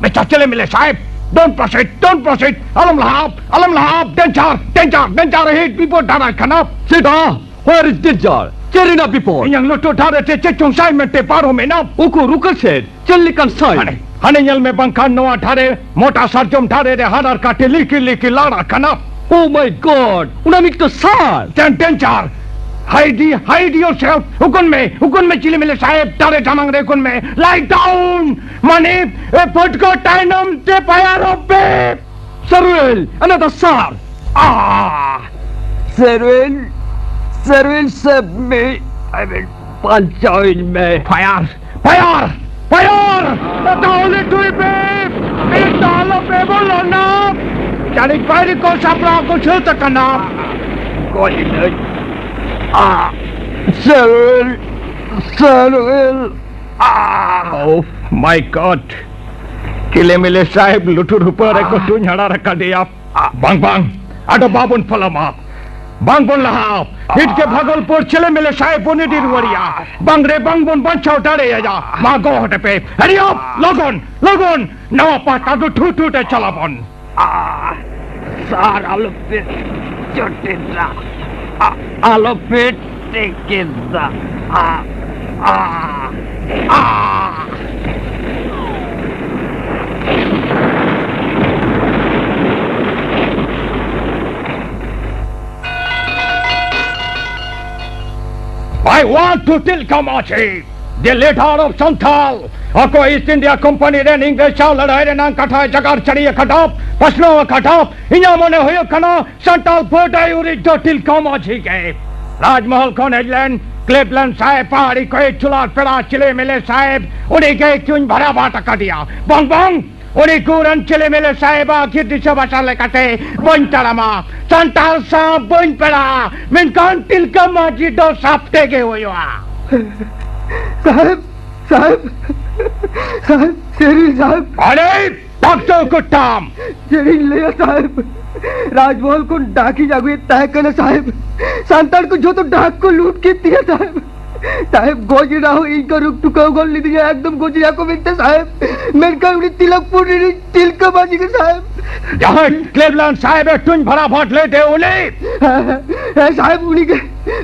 ᱢᱤᱥᱴᱟᱨ ᱪᱤᱞᱤ ᱢᱤᱞᱤ ᱥᱟᱦᱮᱵᱽ, don't proceed, don't proceed. ᱟᱞᱚᱢ ᱞᱟᱦᱟᱜ, ᱟᱞᱚᱢ ᱞᱟᱦᱟᱜ, danger, danger, danger, ᱦᱤᱴ ᱵᱤᱯᱚᱫ ᱫᱟᱨᱟᱭ ᱠᱟᱱᱟ᱾ ᱥᱮᱫᱟ, where is danger? ᱪᱮᱫ ᱨᱮᱱᱟᱜ ᱵᱤᱯᱚᱫ? ᱤᱧᱟᱝ ᱞᱩᱛᱩᱨ ᱫᱷᱟᱨᱮ ᱛᱮ ᱪᱮᱫ ᱪᱚᱝ ᱥᱟᱭ ᱢᱮᱱᱛᱮ ᱯᱟᱨᱚᱢᱮᱱᱟ᱾ ᱩᱠᱩᱨ, ᱩᱠᱩᱨ ᱥᱮᱫ? ᱪᱮᱫ ᱞᱮᱠᱟᱱ ᱥᱟᱭ? ᱦᱟᱱᱮ, ᱦᱟᱱᱮ ᱧᱮᱞ ᱢᱮ ᱵᱟᱝᱠᱷᱟᱱ ᱱᱚᱣᱟ ᱫᱷᱟᱨᱮ ᱢᱚᱴᱟ ᱥᱟᱨᱡᱚᱢ ᱫᱷᱟᱨᱮ ᱨᱮ ᱦᱟᱱᱟᱨ ᱠᱟᱴᱮ ᱞᱤᱠᱤ ᱞᱤᱠᱤ ᱞᱟᱲᱟ ᱠᱟᱱᱟ᱾ Oh my God! ᱚᱱᱟ ᱢᱤᱫᱴᱟᱝ ᱥᱟᱨ! Dan-, danger! Hide, hide yourself! ᱩᱠᱩᱱ ᱢᱮ, ᱩᱠᱩᱱ ᱢᱮ ᱪᱤᱞᱤ ᱢᱤᱞᱤ ᱥᱟᱦᱮᱵᱽ, ᱫᱟᱨᱮ ᱡᱟᱱᱟᱝ ᱨᱮ ᱩᱠᱩᱱ ᱢᱮ! Lie down! ᱢᱟᱱᱮ, ᱮ, ᱯᱟᱹᱴᱠᱟᱹ ᱛᱟᱭᱱᱚᱢ ᱛᱮ ᱯᱟᱭᱟᱨᱚᱜ ᱯᱮ! ᱥᱟᱨᱩᱭᱮᱞ, another sir! Ah! ᱥᱮᱨᱣᱮᱞ, ᱥᱮᱨᱣᱮᱞ, save me! I mean, ᱵᱟᱧᱪᱟᱣᱤᱧ ᱢᱮ! Fire! Fire! Fire! ᱛᱟᱦᱚᱞᱮ ᱴᱩᱭ ᱯᱮ! ᱢᱤᱫ ᱫᱷᱟᱣ ᱟᱞᱚ ᱯᱮ ᱵᱚᱞᱚᱱᱟ! ᱪᱟᱹᱲᱤ ᱯᱟᱹᱲᱤ ᱠᱚ ᱥᱟᱯᱲᱟᱣ ᱠᱚ ᱥᱟᱹᱛ ᱟᱠᱟᱱᱟ᱾ ᱜᱚᱡ ᱮᱱᱟᱹᱧ᱾ ᱟ, ᱥᱟᱨᱩᱞ, ᱥᱟᱨᱩᱞ, ᱟ᱾ Oh my God! ᱪᱤᱞᱮ ᱢᱤᱞᱮ ᱥᱟᱦᱮᱵ ᱞᱩᱴᱩᱨ ᱦᱩᱯᱟᱹ ᱨᱮᱠᱚ ᱛᱩᱧ ᱦᱟᱲᱟᱨ ᱟᱠᱟᱫᱮᱭᱟ᱾ ᱵᱟᱝ, ᱵᱟᱝ, ᱟᱫᱚ ᱵᱟᱵᱚᱱ ᱯᱚᱞᱚᱢᱟ᱾ ᱵᱟᱝ ᱵᱚᱱ ᱞᱟᱦᱟᱜᱼᱟ᱾ ᱱᱤᱛ ᱜᱮ ᱵᱷᱟᱜᱚᱞᱯᱩᱨ ᱪᱤᱞᱮ ᱢᱤᱞᱮ ᱥᱟᱦᱮᱵ ᱵᱚᱱ ᱤᱫᱤ ᱨᱩᱣᱟᱹᱲᱮᱭᱟ᱾ ᱵᱟᱝ ᱨᱮ ᱵᱟᱝ ᱵᱚᱱ ᱵᱟᱧᱪᱟᱣ ᱫᱟᱲᱮᱭᱟᱭᱟ᱾ ᱢᱟ ᱜᱚ ᱦᱚᱴᱮ ᱯᱮ᱾ ᱦᱮᱨᱤᱭᱚᱯ, ᱞᱚᱜᱚᱱ, ᱞᱚᱜᱚᱱ᱾ ᱱᱚᱣᱟ ᱯᱟᱦᱴᱟ ᱫᱚ ᱴᱷᱩ ᱴᱷᱩ ᱛᱮ ᱪᱟᱞᱟᱵᱚᱱ᱾ ᱟ, ᱥᱟᱨ ᱟᱞᱚᱯᱮ ᱡᱚᱴᱮᱫᱟ᱾ ᱟ, ᱟᱞᱚᱯᱮ ᱴᱮᱠᱮᱫᱟ᱾ ᱟ, ᱟ, ᱟ᱾ I want to Tilka Machi, the leader of Santal. ᱟᱠᱚ ᱤᱥᱴ ᱤᱱᱰᱤᱭᱟ ᱠᱳᱢᱯᱟᱱᱤ ᱨᱮᱱ ᱤᱝᱨᱮᱡᱽ ᱥᱟᱶ ᱞᱟᱹᱲᱦᱟᱹᱭ ᱨᱮᱱᱟᱜ ᱠᱟᱛᱷᱟ ᱡᱟᱜᱟᱨ ᱪᱟᱹᱲᱤ ᱟᱠᱟᱫᱟ, ᱯᱟᱥᱱᱟᱣ ᱟᱠᱟᱫᱟ᱾ ᱤᱧᱟᱹᱜ ᱢᱚᱱᱮ ᱦᱩᱭᱩᱜ ᱠᱟᱱᱟ ᱥᱟᱱᱛᱟᱞ ᱵᱟᱰᱟᱭ ᱩᱨᱤᱡ ᱫᱚ ᱛᱤᱞᱠᱟᱹ ᱢᱟᱹᱡᱷᱤ ᱜᱮ᱾ ᱨᱟᱡᱽᱢᱚᱦᱚᱞ ᱠᱷᱚᱱ ᱦᱮᱡ ᱞᱮᱱ ᱠᱞᱤᱵᱞᱮᱱᱰ ᱥᱟᱦᱮᱵᱽ ᱟᱨ ᱤᱠᱚᱭ ᱪᱩᱞᱟᱨ ᱯᱮᱲᱟ ᱪᱤᱞᱤ ᱢᱤᱞᱮ ᱥᱟᱦᱮᱵᱽ, ᱩᱱᱤ ᱜᱮ ᱠᱤᱱ ᱵᱷᱟᱲᱟ ᱵᱟᱴ ᱟᱠᱟᱫᱮᱭᱟ᱾ ᱵᱟᱝ, ᱵᱟᱝ, ᱩᱱᱤ ᱠᱩᱨᱟᱱ ᱪᱤᱞᱤ ᱢᱤᱞᱮ ᱥᱟᱦᱮᱵᱽ ᱟᱜ ᱟᱹᱠᱷᱤᱨ ᱫᱤᱥᱟᱹ ᱵᱷᱟᱥᱟ ᱞᱮᱠᱟᱛᱮ ᱵᱟᱹᱧ ᱛᱟᱲᱟᱢᱟ, ᱥᱟᱱᱛᱟᱲ ᱥᱟᱶ ᱵᱟᱹᱧ ᱯᱮᱲᱟᱜᱼᱟ, ᱢᱮᱱᱠᱷᱟᱱ ᱛᱤᱞᱠᱟᱹ ᱢᱟᱹᱡᱷᱤ ᱫᱚ ᱥᱟᱯᱴᱮ ᱜᱮ ᱦᱩᱭᱩᱜᱼᱟ᱾ ᱥᱟᱦᱮᱵᱽ, ᱥᱟᱦᱮᱵᱽ, ᱥᱟᱦᱮᱵᱽ, ᱥᱮᱨᱤ ᱥᱟᱦᱮᱵᱽ᱾ ᱟᱨᱮ, ᱰᱟᱠᱛᱚᱨ ᱠᱚ ᱛᱟᱢ᱾ ᱪᱮᱫ ᱤᱧ ᱞᱟᱹᱭᱟ ᱥᱟᱦᱮᱵᱽ, ᱨᱟᱡᱽᱢᱚᱦᱚᱞ ᱠᱷᱚᱱ ᱰᱟᱠ ᱤᱧ ᱟᱹᱜᱩᱭᱮᱫ ᱛᱟᱦᱮᱸ ᱠᱟᱱᱟ ᱥᱟᱦᱮᱵᱽ, ᱥᱟᱱᱛᱟᱲ ᱠᱚ ᱡᱷᱚᱛᱚ ᱰᱟᱠ ᱠᱚ ᱞᱩᱴ ᱠᱮᱫ ᱛᱤᱧᱟ ᱥᱟᱦᱮᱵᱽ᱾ ᱥᱟᱦᱮᱵᱽ, ᱜᱚᱡ ᱨᱮᱱᱟᱜ ᱦᱚᱸ ᱤᱧ ᱠᱚ ᱨᱩᱠ ᱴᱩᱠᱟᱹᱣ ᱜᱚᱫ ᱞᱤᱫᱤᱧᱟ, ᱮᱠᱫᱚᱢ ᱜᱚᱡ ᱨᱮᱱᱟᱜ ᱠᱚ ᱢᱮᱱᱛᱮ ᱥᱟᱦᱮᱵᱽ, ᱢᱮᱱᱠᱷᱟᱱ ᱩᱱᱤ ᱛᱤᱞᱚᱠᱯᱩᱨ ᱨᱤᱱᱤᱡ ᱛᱤᱞᱠᱟᱹ ᱢᱟᱹᱡᱷᱤ ᱜᱮ ᱥᱟᱦᱮᱵᱽ᱾ ᱡᱟᱦᱟᱸᱭ ᱠᱞᱤᱵᱞᱮᱱᱰ ᱥᱟᱦᱮᱵᱽ ᱮ ᱛᱩᱧ ᱵᱷᱟᱲᱟ ᱵᱷᱟᱴ ᱞᱮᱫᱮ ᱩᱱᱤ? ᱦᱮᱸ, ᱦᱮᱸ, ᱦᱮᱸ ᱥᱟᱦᱮᱵᱽ, ᱩᱱᱤ ᱜᱮ,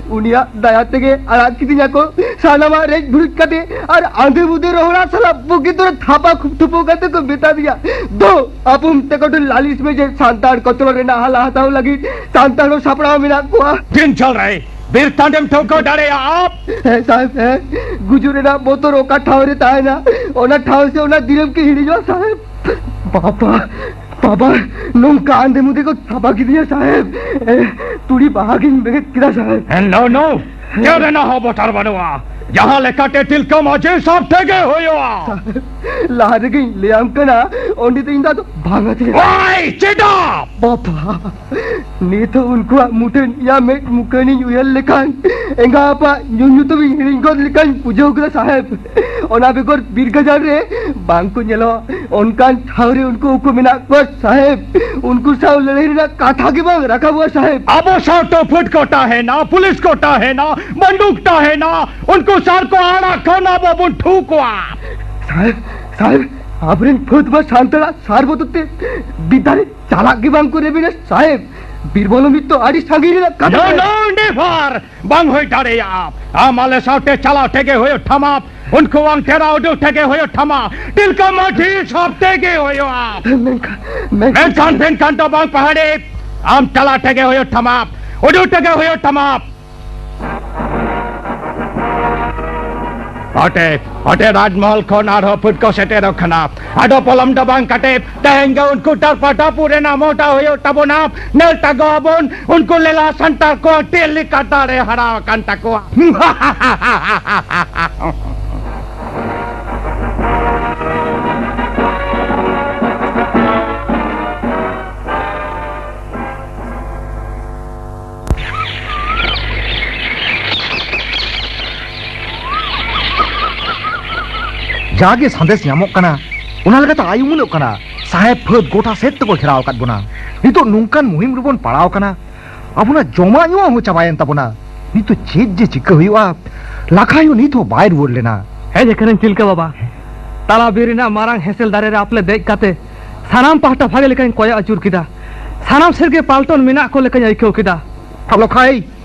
ᱩᱱᱤᱭᱟᱜ ᱫᱟᱭᱟ ᱛᱮᱜᱮ ᱟᱲᱟᱜ ᱠᱤᱫᱤᱧᱟ ᱠᱚ᱾ ᱥᱟᱱᱟᱢᱟᱜ ᱨᱮᱡ ᱵᱷᱩᱲᱩᱡ ᱠᱟᱛᱮ ᱟᱨ ᱟᱸᱫᱷᱮ ᱵᱩᱫᱷᱮ ᱨᱚᱦᱚᱲᱟ ᱥᱟᱞᱟᱜ ᱵᱩᱜᱤ ᱫᱚᱨᱮ ᱛᱷᱟᱯᱟ ᱠᱷᱩᱵ ᱛᱷᱩᱯᱩ ᱠᱟᱛᱮ ᱠᱚ ᱢᱮᱛᱟ ᱫᱤᱧᱟ, "ᱫᱩ, ᱟᱯᱩᱢ ᱛᱮᱠᱚ ᱴᱷᱮᱱ ᱞᱟᱹᱞᱤᱥ ᱢᱮ ᱡᱮ ᱥᱟᱱᱛᱟᱲ ᱠᱚᱪᱞᱚᱱ ᱨᱮᱱᱟᱜ ᱦᱟᱞᱟ ᱦᱟᱛᱟᱣ ᱞᱟᱹᱜᱤᱫ ᱥᱟᱱᱛᱟᱲ ᱦᱚᱸ ᱥᱟᱯᱲᱟᱣ ᱢᱮᱱᱟᱜ ᱠᱚᱣᱟ᱾" ᱛᱤᱱ ᱡᱷᱟᱹᱞ ᱨᱮ ᱵᱤᱨ ᱴᱟᱺᱰᱮᱢ ᱴᱷᱟᱹᱣᱠᱟᱹ ᱫᱟᱲᱮᱭᱟᱜᱼᱟ? ᱦᱮᱸ ᱥᱟᱦᱮᱵᱽ, ᱦᱮᱸ᱾ ᱜᱩᱡᱩᱜ ᱨᱮᱱᱟᱜ ᱵᱚᱛᱚᱨ ᱚᱠᱟ ᱴᱷᱟᱶ ᱨᱮ ᱛᱟᱦᱮᱱᱟ, ᱚᱱᱟ ᱴᱷᱟᱶ ᱥᱮ ᱚᱱᱟ ᱫᱤᱱᱟᱹᱢ ᱠᱤ ᱦᱤᱲᱤᱧᱚᱜᱼᱟ ᱥᱟᱦᱮᱵᱽ? ᱵᱟᱵᱟ, ᱵᱟᱵᱟ, ᱱᱚᱝᱠᱟ ᱟᱸᱫᱷᱮ ᱢᱩᱫᱷᱮ ᱠᱚ ᱛᱷᱟᱯᱟ ᱠᱤᱫᱤᱧᱟ ᱥᱟᱦᱮᱵᱽ᱾ ᱮ, ᱛᱩᱲᱤ ᱵᱟᱦᱟ ᱜᱤᱧ ᱵᱮᱸᱜᱮᱫ ᱠᱮᱫᱟ ᱥᱟᱦᱮᱵᱽ᱾ ᱦᱮᱸ, no, no. ᱪᱮᱫ ᱨᱮᱱᱟᱜ ᱦᱚᱸ ᱵᱚᱛᱚᱨ ᱵᱟᱹᱱᱩᱜᱼᱟ᱾ ᱡᱟᱦᱟᱸ ᱞᱮᱠᱟᱛᱮ ᱛᱤᱞᱠᱟᱹ ᱢᱟᱹᱡᱷᱤ ᱥᱟᱵ ᱛᱮᱜᱮ ᱦᱩᱭᱩᱜᱼᱟ᱾ ᱞᱟᱦᱟ ᱨᱮᱜᱮᱧ ᱞᱟᱹᱭᱟᱢ ᱠᱟᱱᱟ, ᱚᱸᱰᱮ ᱫᱚ ᱤᱧ ᱫᱚ ᱟᱫᱚ ᱵᱟᱝ ᱟᱹᱛᱤᱧᱟ᱾ ᱳᱭ, ᱪᱮᱫᱟᱜ? ᱵᱟᱵᱟ, ᱱᱤᱛ ᱦᱚᱸ ᱩᱱᱠᱩᱣᱟᱜ ᱢᱩᱴᱷᱟᱹᱱ ᱤᱧᱟᱹᱜ ᱢᱮᱫ ᱢᱩᱠᱟᱹᱱᱤᱧ ᱩᱭᱦᱟᱹᱨ ᱞᱮᱠᱷᱟᱱ ᱮᱸᱜᱟ ᱟᱯᱟᱜ ᱧᱩᱢ ᱧᱩᱛᱩᱢᱤᱧ ᱦᱤᱲᱤᱧ ᱜᱚᱫ ᱞᱮᱠᱟᱧ ᱵᱩᱡᱷᱟᱹᱣ ᱠᱮᱫᱟ ᱥᱟᱦᱮᱵᱽ᱾ ᱚᱱᱟ ᱵᱮᱜᱚᱨ ᱵᱤᱨ ᱜᱟᱡᱟᱲ ᱨᱮ ᱵᱟᱝ ᱠᱚ ᱧᱮᱞᱚᱜ ᱚᱱᱠᱟᱱ ᱴᱷᱟᱶ ᱨᱮ ᱩᱱᱠᱩ ᱩᱠᱩ ᱢᱮᱱᱟᱜ ᱠᱚᱣᱟ ᱥᱟᱦᱮᱵᱽ᱾ ᱩᱱᱠᱩ ᱥᱟᱶ ᱞᱟᱹᱲᱦᱟᱹᱭ ᱨᱮᱱᱟᱜ ᱠᱟᱛᱷᱟ ᱜᱮ ᱵᱟᱝ ᱨᱟᱠᱟᱵᱚᱜᱼᱟ ᱥᱟᱦᱮᱵᱽ᱾ ᱟᱵᱚ ᱥᱟᱶ ᱛᱚ ᱯᱷᱩᱴ ᱠᱚ ᱛᱟᱦᱮᱱᱟ, ᱯᱩᱞᱤᱥ ᱠᱚ ᱛᱟᱦᱮᱱᱟ, ᱵᱟᱱᱫᱩᱠ ᱛᱟᱦᱮᱱᱟ, ᱩᱱᱠᱩ ᱥᱟᱨ ᱠᱚ ᱟᱲᱟᱜ ᱠᱷᱚᱱ ᱟᱵᱚ ᱵᱚᱱ ᱴᱷᱩ ᱠᱚᱣᱟ᱾ ᱥᱟᱦᱮᱵᱽ, ᱥᱟᱦᱮᱵᱽ, ᱟᱵᱚᱨᱮᱱ ᱯᱷᱟᱹᱫ ᱢᱟ ᱥᱟᱱᱛᱟᱲᱟᱜ ᱥᱟᱨ ᱵᱚᱫᱚᱞ ᱛᱮ ᱵᱤᱫᱽᱫᱟᱹᱨᱮ ᱪᱟᱞᱟᱜ ᱜᱮ ᱵᱟᱝ ᱠᱚ ᱨᱮᱵᱮᱱᱟ ᱥᱟᱦᱮᱵᱽ᱾ ᱵᱤᱨ ᱵᱚᱞᱚᱢᱤᱛ ᱫᱚ ᱟᱹᱰᱤ ᱥᱟᱺᱜᱤᱧ ᱨᱮᱱᱟᱜ ᱠᱟᱛᱷᱟ ᱱᱚ, ᱠᱟᱱᱟ᱾ ᱱᱚ, ᱱᱮᱵᱷᱟᱨ! ᱵᱟᱝ ᱦᱩᱭ ᱫᱟᱲᱮᱭᱟᱜᱼᱟ᱾ ᱟᱢ ᱟᱞᱮ ᱥᱟᱶᱛᱮ ᱪᱟᱞᱟᱣ ᱛᱮᱜᱮ ᱦᱩᱭᱩᱜ ᱛᱟᱢᱟ᱾ ᱩᱱᱠᱩᱣᱟᱝ ᱴᱷᱮᱨᱟᱣ ᱩᱰᱩᱠ ᱛᱮᱜᱮ ᱦᱩᱭᱩᱜ ᱛᱟᱢᱟ᱾ ᱛᱤᱞᱠᱟᱹ ᱢᱟᱹᱡᱷᱤ ᱥᱟᱵ ᱛᱮᱜᱮ ᱦᱩᱭᱩᱜᱼᱟ᱾ ᱢᱮᱱᱠᱷᱟᱱ, ᱢᱮᱱᱠᱷᱟᱱ ᱢᱮᱱᱠᱷᱟᱱ, ᱢᱮᱱᱠᱷᱟᱱ ᱫᱚ ᱵᱟᱝ ᱯᱟᱦᱟᱲᱤ᱾ ᱟᱢ ᱪᱟᱞᱟᱣ ᱛᱮᱜᱮ ᱦᱩᱭᱩᱜ ᱛᱟᱢᱟ᱾ ᱩᱰᱩᱠ ᱛᱮᱜᱮ ᱦᱩᱭᱩᱜ ᱛᱟᱢᱟ᱾ ᱚᱴᱮ, ᱚᱴᱮ ᱨᱟᱡᱽᱢᱚᱦᱚᱞ ᱠᱷᱚᱱ ᱟᱨᱦᱚᱸ ᱯᱷᱩᱴ ᱠᱚ ᱥᱮᱴᱮᱨᱚᱜ ᱠᱟᱱᱟ᱾ ᱟᱫᱚ ᱯᱚᱞᱚᱢ ᱫᱚ ᱵᱟᱝ ᱠᱟᱴᱮ, ᱛᱮᱦᱮᱧ ᱜᱮ ᱩᱱᱠᱩ ᱴᱟᱨᱯᱟ ᱴᱟᱯᱩ ᱨᱮᱱᱟᱜ ᱢᱚᱦᱰᱟ ᱦᱩᱭᱩᱜ ᱛᱟᱵᱚᱱᱟ᱾ ᱧᱮᱞ ᱛᱟᱠᱚᱣᱟᱵᱚᱱ, ᱩᱱᱠᱩ ᱞᱮᱞᱟ ᱥᱟᱱᱛᱟᱲ ᱠᱚᱣᱟᱜ ᱪᱮᱫ ᱞᱮᱠᱟ ᱫᱟᱲᱮ ᱦᱟᱨᱟ ᱟᱠᱟᱱ ᱛᱟᱠᱚᱣᱟ᱾ ᱡᱟᱜᱮ ᱥᱟᱸᱫᱮᱥ ᱧᱟᱢᱚᱜ ᱠᱟᱱᱟ, ᱚᱱᱟ ᱞᱮᱠᱟᱛᱮ ᱟᱭ ᱩᱢᱟᱹᱱᱚᱜ ᱠᱟᱱᱟ᱾ ᱥᱟᱦᱮᱵᱽ ᱯᱷᱟᱹᱫ ᱜᱚᱴᱟ ᱥᱮᱫ ᱛᱮᱠᱚ ᱜᱷᱮᱨᱟᱣ ᱟᱠᱟᱫ ᱵᱚᱱᱟ᱾ ᱱᱤᱛᱚᱜ ᱱᱚᱝᱠᱟᱱ ᱢᱩᱦᱤᱢ ᱨᱮᱵᱚᱱ ᱯᱟᱲᱟᱣ ᱟᱠᱟᱱᱟ, ᱟᱵᱚᱱᱟᱜ ᱡᱚᱢᱟᱜ ᱧᱩᱣᱟᱜ ᱦᱚᱸ ᱪᱟᱵᱟᱭᱮᱱ ᱛᱟᱵᱚᱱᱟ᱾ ᱱᱤᱛᱚᱜ ᱪᱮᱫ ᱡᱮ ᱪᱤᱠᱟᱹ ᱦᱩᱭᱩᱜᱼᱟ? ᱞᱟᱠᱷᱟᱭ ᱦᱚᱸ ᱱᱤᱛ ᱦᱚᱸ ᱵᱟᱭ ᱨᱩᱣᱟᱹᱲ ᱞᱮᱱᱟ᱾ ᱦᱮᱡ ᱟᱠᱟᱱᱟᱹᱧ ᱛᱤᱞᱠᱟᱹ ᱵᱟᱵᱟ᱾ ᱛᱟᱞᱟ ᱵᱤᱨ ᱨᱮᱱᱟᱜ ᱢᱟᱨᱟᱝ ᱦᱮᱸᱥᱮᱞ ᱫᱟᱨᱮ ᱨᱮ ᱟᱯᱞᱮ ᱫᱮᱡ ᱠᱟᱛᱮ ᱥᱟᱱᱟᱢ ᱯᱟᱦᱴᱟ ᱵᱷᱟᱜᱮ ᱞᱮᱠᱟᱧ ᱠᱚᱭᱚᱜ ᱟᱹᱪᱩᱨ ᱠᱮᱫᱟ᱾ ᱥᱟᱱᱟᱢ ᱥᱮᱫ ᱜᱮ ᱯᱟᱞᱴᱚᱱ ᱢᱮᱱᱟᱜ ᱠᱚ ᱞᱮᱠᱟᱧ ᱟᱹᱭᱠᱟᱹᱣ ᱠᱮᱫᱟ᱾ ᱞᱟᱠᱷᱟᱭ,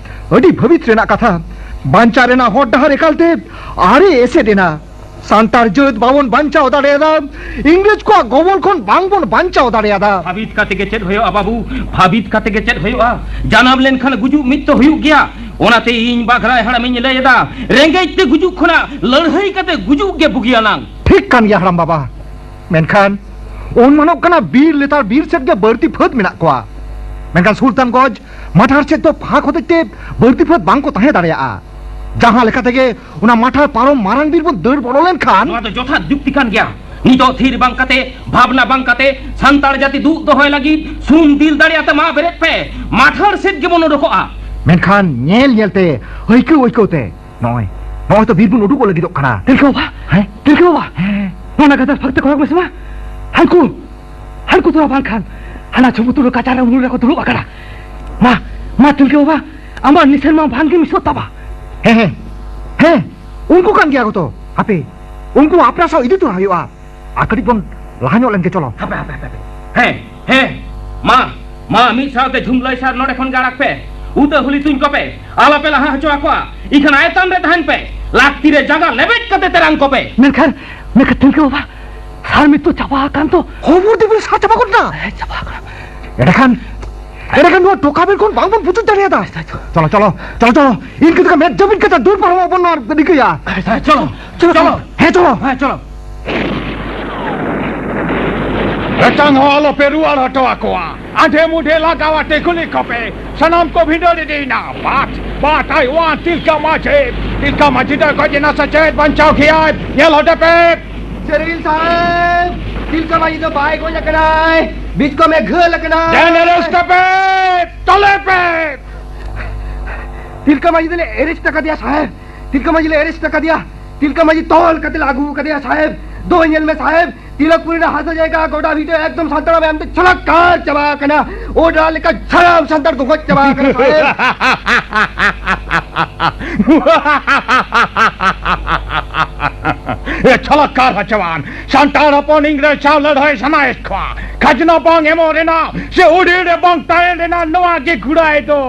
ᱟᱹᱰᱤ ᱵᱷᱟᱹᱵᱤᱛ ᱨᱮᱱᱟᱜ ᱠᱟᱛᱷᱟ᱾ ᱵᱟᱧᱪᱟᱣ ᱨᱮᱱᱟᱜ ᱦᱚᱨ ᱰᱟᱦᱟᱨ ᱮᱠᱟᱞᱛᱮ ᱟᱲᱮ ᱮᱥᱮᱫ ᱮᱱᱟ᱾ ᱥᱟᱱᱛᱟᱲ ᱡᱟᱹᱛ ᱵᱟᱵᱚᱱ ᱵᱟᱧᱪᱟᱣ ᱫᱟᱲᱮᱭᱟᱫᱟ, ᱤᱝᱨᱮᱡᱽ ᱠᱚᱣᱟᱜ ᱜᱚᱵᱚᱞ ᱠᱷᱚᱱ ᱵᱟᱝᱵᱚᱱ ᱵᱟᱧᱪᱟᱣ ᱫᱟᱲᱮᱭᱟᱫᱟ᱾ ᱵᱷᱟᱵᱤᱛ ᱠᱟᱛᱮ ᱜᱮ ᱪᱮᱫ ᱦᱩᱭᱩᱜᱼᱟ ᱵᱟᱹᱵᱩ? ᱵᱷᱟᱵᱤᱛ ᱠᱟᱛᱮ ᱜᱮ ᱪᱮᱫ ᱦᱩᱭᱩᱜᱼᱟ? ᱡᱟᱱᱟᱢ ᱞᱮᱱᱠᱷᱟᱱ ᱜᱩᱡᱩᱜ ᱢᱤᱫ ᱛᱚ ᱦᱩᱭᱩᱜ ᱜᱮᱭᱟ᱾ ᱚᱱᱟᱛᱮ ᱤᱧ ᱵᱟᱜᱷᱨᱟᱭ ᱦᱟᱲᱟᱢᱤᱧ ᱞᱟᱹᱭ ᱮᱫᱟ, ᱨᱮᱸᱜᱮᱡ ᱛᱮ ᱜᱩᱡᱩᱜ ᱠᱷᱚᱱᱟᱜ ᱞᱟᱹᱲᱦᱟᱹᱭ ᱠᱟᱛᱮ ᱜᱩᱡᱩᱜ ᱜᱮ ᱵᱩᱜᱤᱭᱟᱱᱟᱝ᱾ ᱴᱷᱤᱠ ᱠᱟᱱ ᱜᱮᱭᱟ ᱦᱟᱲᱟᱢ ᱵᱟᱵᱟ, ᱢᱮᱱᱠᱷᱟᱱ ᱚᱱᱢᱟᱱᱚᱜ ᱠᱟᱱᱟ ᱵᱤᱨ ᱞᱮᱛᱟᱲ ᱵᱤᱨ ᱥᱮᱫ ᱜᱮ ᱵᱟᱹᱲᱛᱤ ᱯᱷᱟᱹᱫ ᱢᱮᱱᱟᱜ ᱠᱚᱣᱟ᱾ ᱢᱮᱱᱠᱷᱟᱱ ᱥᱩᱞᱛᱟᱱᱜᱚᱸᱡᱽ ᱢᱟᱴᱷᱟᱲ ᱥᱮᱫ ᱫᱚ ᱯᱷᱟᱸᱠ ᱦᱚᱛᱮᱡ ᱛᱮ ᱵᱟᱹᱲᱛᱤ ᱯᱷᱟᱹᱫ ᱵᱟᱝ ᱠᱚ ᱛᱟᱦᱮᱸ ᱫᱟᱲᱮᱭᱟᱜᱼᱟ᱾ ᱡᱟᱦᱟᱸ ᱞᱮᱠᱟ ᱛᱮᱜᱮ ᱚᱱᱟ ᱢᱟᱴᱷᱟᱲ ᱯᱟᱨᱚᱢ ᱢᱟᱨᱟᱝ ᱵᱤᱨ ᱵᱚᱱ ᱫᱟᱹᱲ ᱵᱚᱞᱚ ᱞᱮᱱᱠᱷᱟᱱ᱾ ᱱᱚᱣᱟ ᱫᱚ ᱡᱚᱛᱷᱟᱛ ᱡᱩᱠᱛᱤ ᱠᱟᱱ ᱜᱮᱭᱟ᱾ ᱱᱤᱛᱚᱜ ᱛᱷᱤᱨ ᱵᱟᱝ ᱠᱟᱛᱮ, ᱵᱷᱟᱵᱽᱱᱟ ᱵᱟᱝ ᱠᱟᱛᱮ, ᱥᱟᱱᱛᱟᱲ ᱡᱟᱹᱛᱤ ᱫᱩᱜ ᱫᱚᱦᱚᱭ ᱞᱟᱹᱜᱤᱫ ᱥᱩᱱ ᱫᱤᱞ ᱫᱟᱲᱮ ᱟᱛᱮ ᱢᱟ ᱵᱮᱨᱮᱫ ᱯᱮ, ᱢᱟᱴᱷᱟᱲ ᱥᱮᱫ ᱜᱮᱵᱚᱱ ᱩᱰᱩᱠᱚᱜᱼᱟ᱾ ᱢᱮᱱᱠᱷᱟᱱ ᱧᱮᱞ ᱧᱮᱞ ᱛᱮ, ᱟᱹᱭᱠᱟᱹᱣ ᱟᱹᱭᱠᱟᱹᱣ ᱛᱮ ᱱᱚᱜᱼᱚᱭ, ᱱᱚᱜᱼᱚᱭ ᱛᱚ ᱵᱤᱨ ᱵᱚᱱ ᱩᱰᱩᱠᱚᱜ ᱞᱟᱹᱜᱤᱫᱚᱜ ᱠᱟᱱᱟ᱾ ᱛᱤᱞᱠᱟᱹ ᱵᱟᱵᱟ, ᱦᱮᱸ? ᱛᱤᱞᱠᱟᱹ ᱵᱟᱵᱟ, ᱦᱮᱸ, ᱦᱮᱸ᱾ ᱱᱚᱣᱟ ᱜᱟᱫᱟᱨ ᱯᱷᱟᱸᱠ ᱛᱮ ᱠᱚᱭᱚᱜ ᱢᱮᱥᱮ ᱢᱟ᱾ ᱦᱟᱱᱠᱩ, ᱦᱟᱱᱠᱩ ᱛᱚᱨᱟ ᱵᱟᱝᱠᱷᱟᱱ ᱦᱟᱱᱟ ᱪᱷᱩᱢᱩᱛᱩᱲᱩ ᱠᱟᱪᱟ ᱨᱮ ᱩᱢᱩᱞ ᱨᱮᱠᱚ ᱫᱩᱲᱩᱵ ᱟᱠᱟᱱᱟ᱾ ᱢᱟ, ᱢᱟ ᱛᱤᱞᱠᱟᱹ ᱵᱟᱵᱟ, ᱟᱢᱟᱜ ᱱᱤᱥᱟᱹᱱ ᱢᱟ ᱵᱷᱟᱝᱜᱤ ᱢᱤᱥᱚᱜ ᱛᱟᱢᱟ᱾ ᱦᱮᱸ, ᱦᱮᱸ, ᱦᱮᱸ, ᱩᱱᱠᱩ ᱠᱟᱱ ᱜᱮᱭᱟ ᱠᱚ ᱛᱚ᱾ ᱦᱟᱯᱮ, ᱩᱱᱠᱩ ᱟᱯᱱᱟᱨ ᱥᱟᱶ ᱤᱫᱤ ᱛᱚᱨᱟ ᱦᱩᱭᱩᱜᱼᱟ᱾ ᱟᱨ ᱠᱟᱹᱴᱤᱡ ᱵᱚᱱ ᱞᱟᱦᱟ ᱧᱚᱜ ᱞᱮᱱ ᱜᱮ, ᱪᱚᱞᱚ᱾ ᱦᱟᱯᱮ, ᱦᱟᱯᱮ, ᱦᱟᱯᱮ, ᱦᱟᱯᱮ᱾ ᱦᱮᱸ, ᱦᱮᱸ, ᱢᱟ, ᱢᱟ, ᱢᱤᱫ ᱥᱟᱶᱛᱮ ᱡᱷᱩᱢᱞᱟᱹᱭ ᱥᱟᱨ ᱱᱚᱰᱮ ᱠᱷᱚᱱ ᱜᱮ ᱟᱲᱟᱜ ᱯᱮ᱾ ᱩᱛᱟᱹ ᱦᱩᱞᱤ ᱛᱩᱧ ᱠᱚᱯᱮ, ᱟᱞᱚᱯᱮ ᱞᱟᱦᱟ ᱦᱚᱪᱚ ᱟᱠᱚᱣᱟ᱾ ᱤᱠᱷᱟᱹᱱ ᱟᱭᱛᱟᱱ ᱨᱮ ᱛᱟᱦᱮᱱ ᱯᱮ, ᱞᱟᱹᱠᱛᱤ ᱨᱮ ᱡᱟᱸᱜᱟ ᱞᱮᱵᱮᱫ ᱠᱟᱛᱮ ᱛᱮᱨᱟᱝ ᱠᱚᱯᱮ᱾ ᱢᱮᱱᱠᱷᱟᱱ, ᱢᱮᱱᱠᱷᱟᱱ ᱛᱤᱞᱠᱟᱹ ᱵᱟᱵᱟ, ᱥᱟᱨ ᱢᱤᱛ ᱛᱚ ᱪᱟᱵᱟ ᱟᱠᱟᱱ ᱛᱚ᱾ ᱦᱚᱵᱚᱨ ᱫᱤᱵᱤᱞ ᱥᱟᱨ ᱪᱟᱵᱟ ᱜᱚᱫ ᱱᱟ᱾ ᱦᱮᱸ, ᱪᱟᱵᱟ ᱟᱠᱟᱱᱟ᱾ ᱮᱸᱰᱮᱠᱷᱟᱱ, ᱮᱸᱰᱮᱠᱷᱟᱱ ᱱᱚᱣᱟ ᱴᱚᱠᱟ ᱵᱤᱨ ᱠᱷᱚᱱ ᱵᱟᱝᱵᱚᱱ ᱯᱩᱪᱩᱡ ᱫᱟᱲᱮᱭᱟᱫᱟ᱾ ᱟᱪᱪᱷᱟ, ᱟᱪᱪᱷᱟ᱾ ᱪᱚᱞᱚ, ᱪᱚᱞᱚ, ᱪᱚᱞᱚ, ᱪᱚᱞᱚ᱾ ᱤᱱᱠᱟᱹ ᱛᱮᱜᱮ ᱢᱮᱫ ᱡᱟᱹᱯᱤᱫ ᱠᱟᱛᱮ ᱫᱟᱹᱲ ᱯᱟᱨᱚᱢᱚᱜ ᱵᱚᱱ ᱱᱚᱣᱟ ᱨᱤᱠᱟᱹᱭᱟ᱾ ᱟᱪᱪᱷᱟ, ᱪᱚᱞᱚ, ᱪᱚᱞᱚ, ᱪᱚᱞᱚ᱾ ᱦᱮᱸ, ᱪᱚᱞᱚ᱾ ᱦᱮᱸ, ᱪᱚᱞᱚ᱾ ᱢᱤᱫᱴᱟᱝ ᱦᱚᱸ ᱟᱞᱚᱯᱮ ᱨᱩᱣᱟᱹᱲ ᱦᱚᱴᱚ ᱟᱠᱚᱣᱟ᱾ ᱟᱸᱰᱷᱮ ᱢᱩᱰᱷᱮ ᱞᱟᱜᱟᱣ ᱟᱛᱮ ᱠᱩᱞᱤ ᱠᱚᱯᱮ᱾ ᱥᱟᱱᱟᱢ ᱠᱚ ᱵᱷᱤᱸᱰᱟᱹᱲ ᱤᱫᱤᱭᱮᱱᱟ᱾ But, but I want Tilka ᱢᱟᱹᱡᱷᱤ᱾ ᱛᱤᱞᱠᱟᱹ ᱢᱟᱹᱡᱷᱤ ᱫᱚᱭ ᱜᱚᱡ ᱮᱱᱟ ᱥᱮ ᱪᱮᱫ? ᱵᱟᱧᱪᱟᱣ ᱜᱮᱭᱟᱭ? ᱧᱮᱞ ᱦᱚᱫᱮ ᱯᱮ᱾ ᱥᱮᱨᱤᱞ ᱥᱟᱦᱮᱵ, ᱛᱤᱞᱠᱟᱹ ᱢᱟᱹᱡᱷᱤ ᱫᱚ ᱵᱟᱭ ᱜᱚᱡ ᱟᱠᱟᱱᱟᱭ, ᱵᱤᱪᱠᱚᱢ ᱮ ᱜᱷᱟᱹᱞ ᱟᱠᱟᱱᱟ᱾ ᱫᱮᱱ arrest ᱯᱮ, ᱛᱚᱞᱮ ᱯᱮ᱾ ᱛᱤᱞᱠᱟᱹ ᱢᱟᱹᱡᱷᱤ ᱫᱚᱞᱮ arrest ᱟᱠᱟᱫᱮᱭᱟ ᱥᱟᱦᱮᱵ, ᱛᱤᱞᱠᱟᱹ ᱢᱟᱹᱡᱷᱤ ᱞᱮ arrest ᱟᱠᱟᱫᱮᱭᱟ, ᱛᱤᱞᱠᱟᱹ ᱢᱟᱹᱡᱷᱤ ᱛᱚᱞ ᱠᱟᱛᱮ ᱞᱮ ᱟᱹᱜᱩ ᱟᱠᱟᱫᱮᱭᱟ ᱥᱟᱦᱮᱵ᱾ ᱫᱚ ᱧᱮᱞ ᱢᱮ ᱥᱟᱦᱮᱵ, ᱛᱤᱞᱚᱠᱯᱩᱨᱤ ᱨᱮ ᱦᱟᱥᱟ ᱡᱟᱭᱜᱟ ᱜᱚᱰᱟ ᱵᱷᱤᱴᱟᱹ ᱮᱠᱫᱚᱢ ᱥᱟᱱᱛᱟᱲ ᱢᱟᱭᱟᱢ ᱛᱮ ᱪᱷᱚᱞᱟᱠᱟᱨ ᱪᱟᱵᱟ ᱟᱠᱟᱱᱟ᱾ ᱚᱰᱟ ᱞᱮᱠᱟ ᱥᱟᱱᱟᱢ ᱥᱟᱱᱛᱟᱲ ᱠᱚ ᱜᱚᱡ ᱪᱟᱵᱟ ᱟᱠᱟᱱᱟ ᱥᱟᱦᱮᱵ᱾ ᱮ ᱪᱷᱚᱞᱟᱠᱟᱨ ᱦᱚᱪᱚᱣᱟᱱ ᱥᱟᱱᱛᱟᱲ ᱦᱚᱯᱚᱱ ᱤᱝᱨᱮᱡᱽ ᱥᱟᱶ ᱞᱟᱹᱲᱦᱟᱹᱭ ᱥᱟᱱᱟᱭᱮᱫ ᱠᱚᱣᱟ᱾ ᱠᱷᱟᱡᱽᱱᱟ ᱵᱟᱝ ᱮᱢᱚᱜ ᱨᱮᱱᱟᱜ ᱥᱮ ᱩᱰᱤ ᱨᱮ ᱵᱟᱝ ᱛᱟᱦᱮᱸ ᱨᱮᱱᱟᱜ ᱱᱚᱣᱟ ᱜᱮ ᱜᱷᱩᱲᱟᱭ ᱫᱚ᱾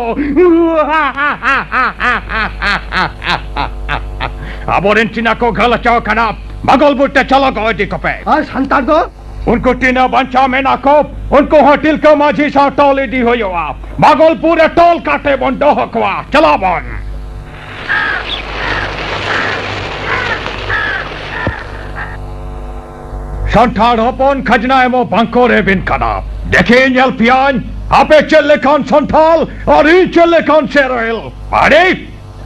ᱟᱵᱚᱨᱮᱱ ᱪᱤᱱᱟ ᱠᱚ ᱜᱷᱟᱹᱞ ᱦᱚᱪᱚ ᱟᱠᱟᱱᱟ᱾ ᱵᱟᱜᱚᱞ ᱵᱩᱨ ᱛᱮ ᱪᱚᱞᱚ ᱜᱚ ᱤᱫᱤ ᱠᱚᱯᱮ᱾ ᱟᱨ ᱥᱟᱱᱛᱟᱲ ᱫᱚ? ᱩᱱᱠᱩ ᱛᱤᱱᱟᱹᱜ ᱵᱟᱧᱪᱟᱣ ᱢᱮᱱᱟᱜ ᱠᱚ, ᱩᱱᱠᱩ ᱦᱚᱸ ᱛᱤᱞᱠᱟᱹ ᱢᱟᱹᱡᱷᱤ ᱥᱟᱶ ᱛᱚᱞ ᱤᱫᱤ ᱦᱩᱭᱩᱜᱼᱟ᱾ ᱵᱟᱜᱚᱞᱯᱩᱨ ᱨᱮ ᱛᱚᱞ ᱠᱟᱛᱮ ᱵᱚᱱ ᱫᱚᱦᱚ ᱠᱚᱣᱟ᱾ ᱪᱟᱞᱟᱣ ᱵᱚᱱ᱾ ᱥᱟᱱᱛᱟᱲ ᱦᱚᱯᱚᱱ ᱠᱷᱟᱡᱽᱱᱟ ᱮᱢᱚᱜ ᱵᱟᱝᱠᱚ ᱨᱮᱵᱮᱱ ᱠᱟᱱᱟ᱾ ᱫᱮᱠᱷᱮ, ᱧᱮᱞ ᱯᱮᱭᱟᱧ, ᱟᱯᱮ ᱪᱮᱫ ᱞᱮᱠᱟᱱ ᱥᱟᱱᱛᱟᱞ ᱟᱨ ᱤᱧ ᱪᱮᱫ ᱞᱮᱠᱟᱱ ᱥᱮᱨᱮᱞ᱾ ᱟᱨᱮ,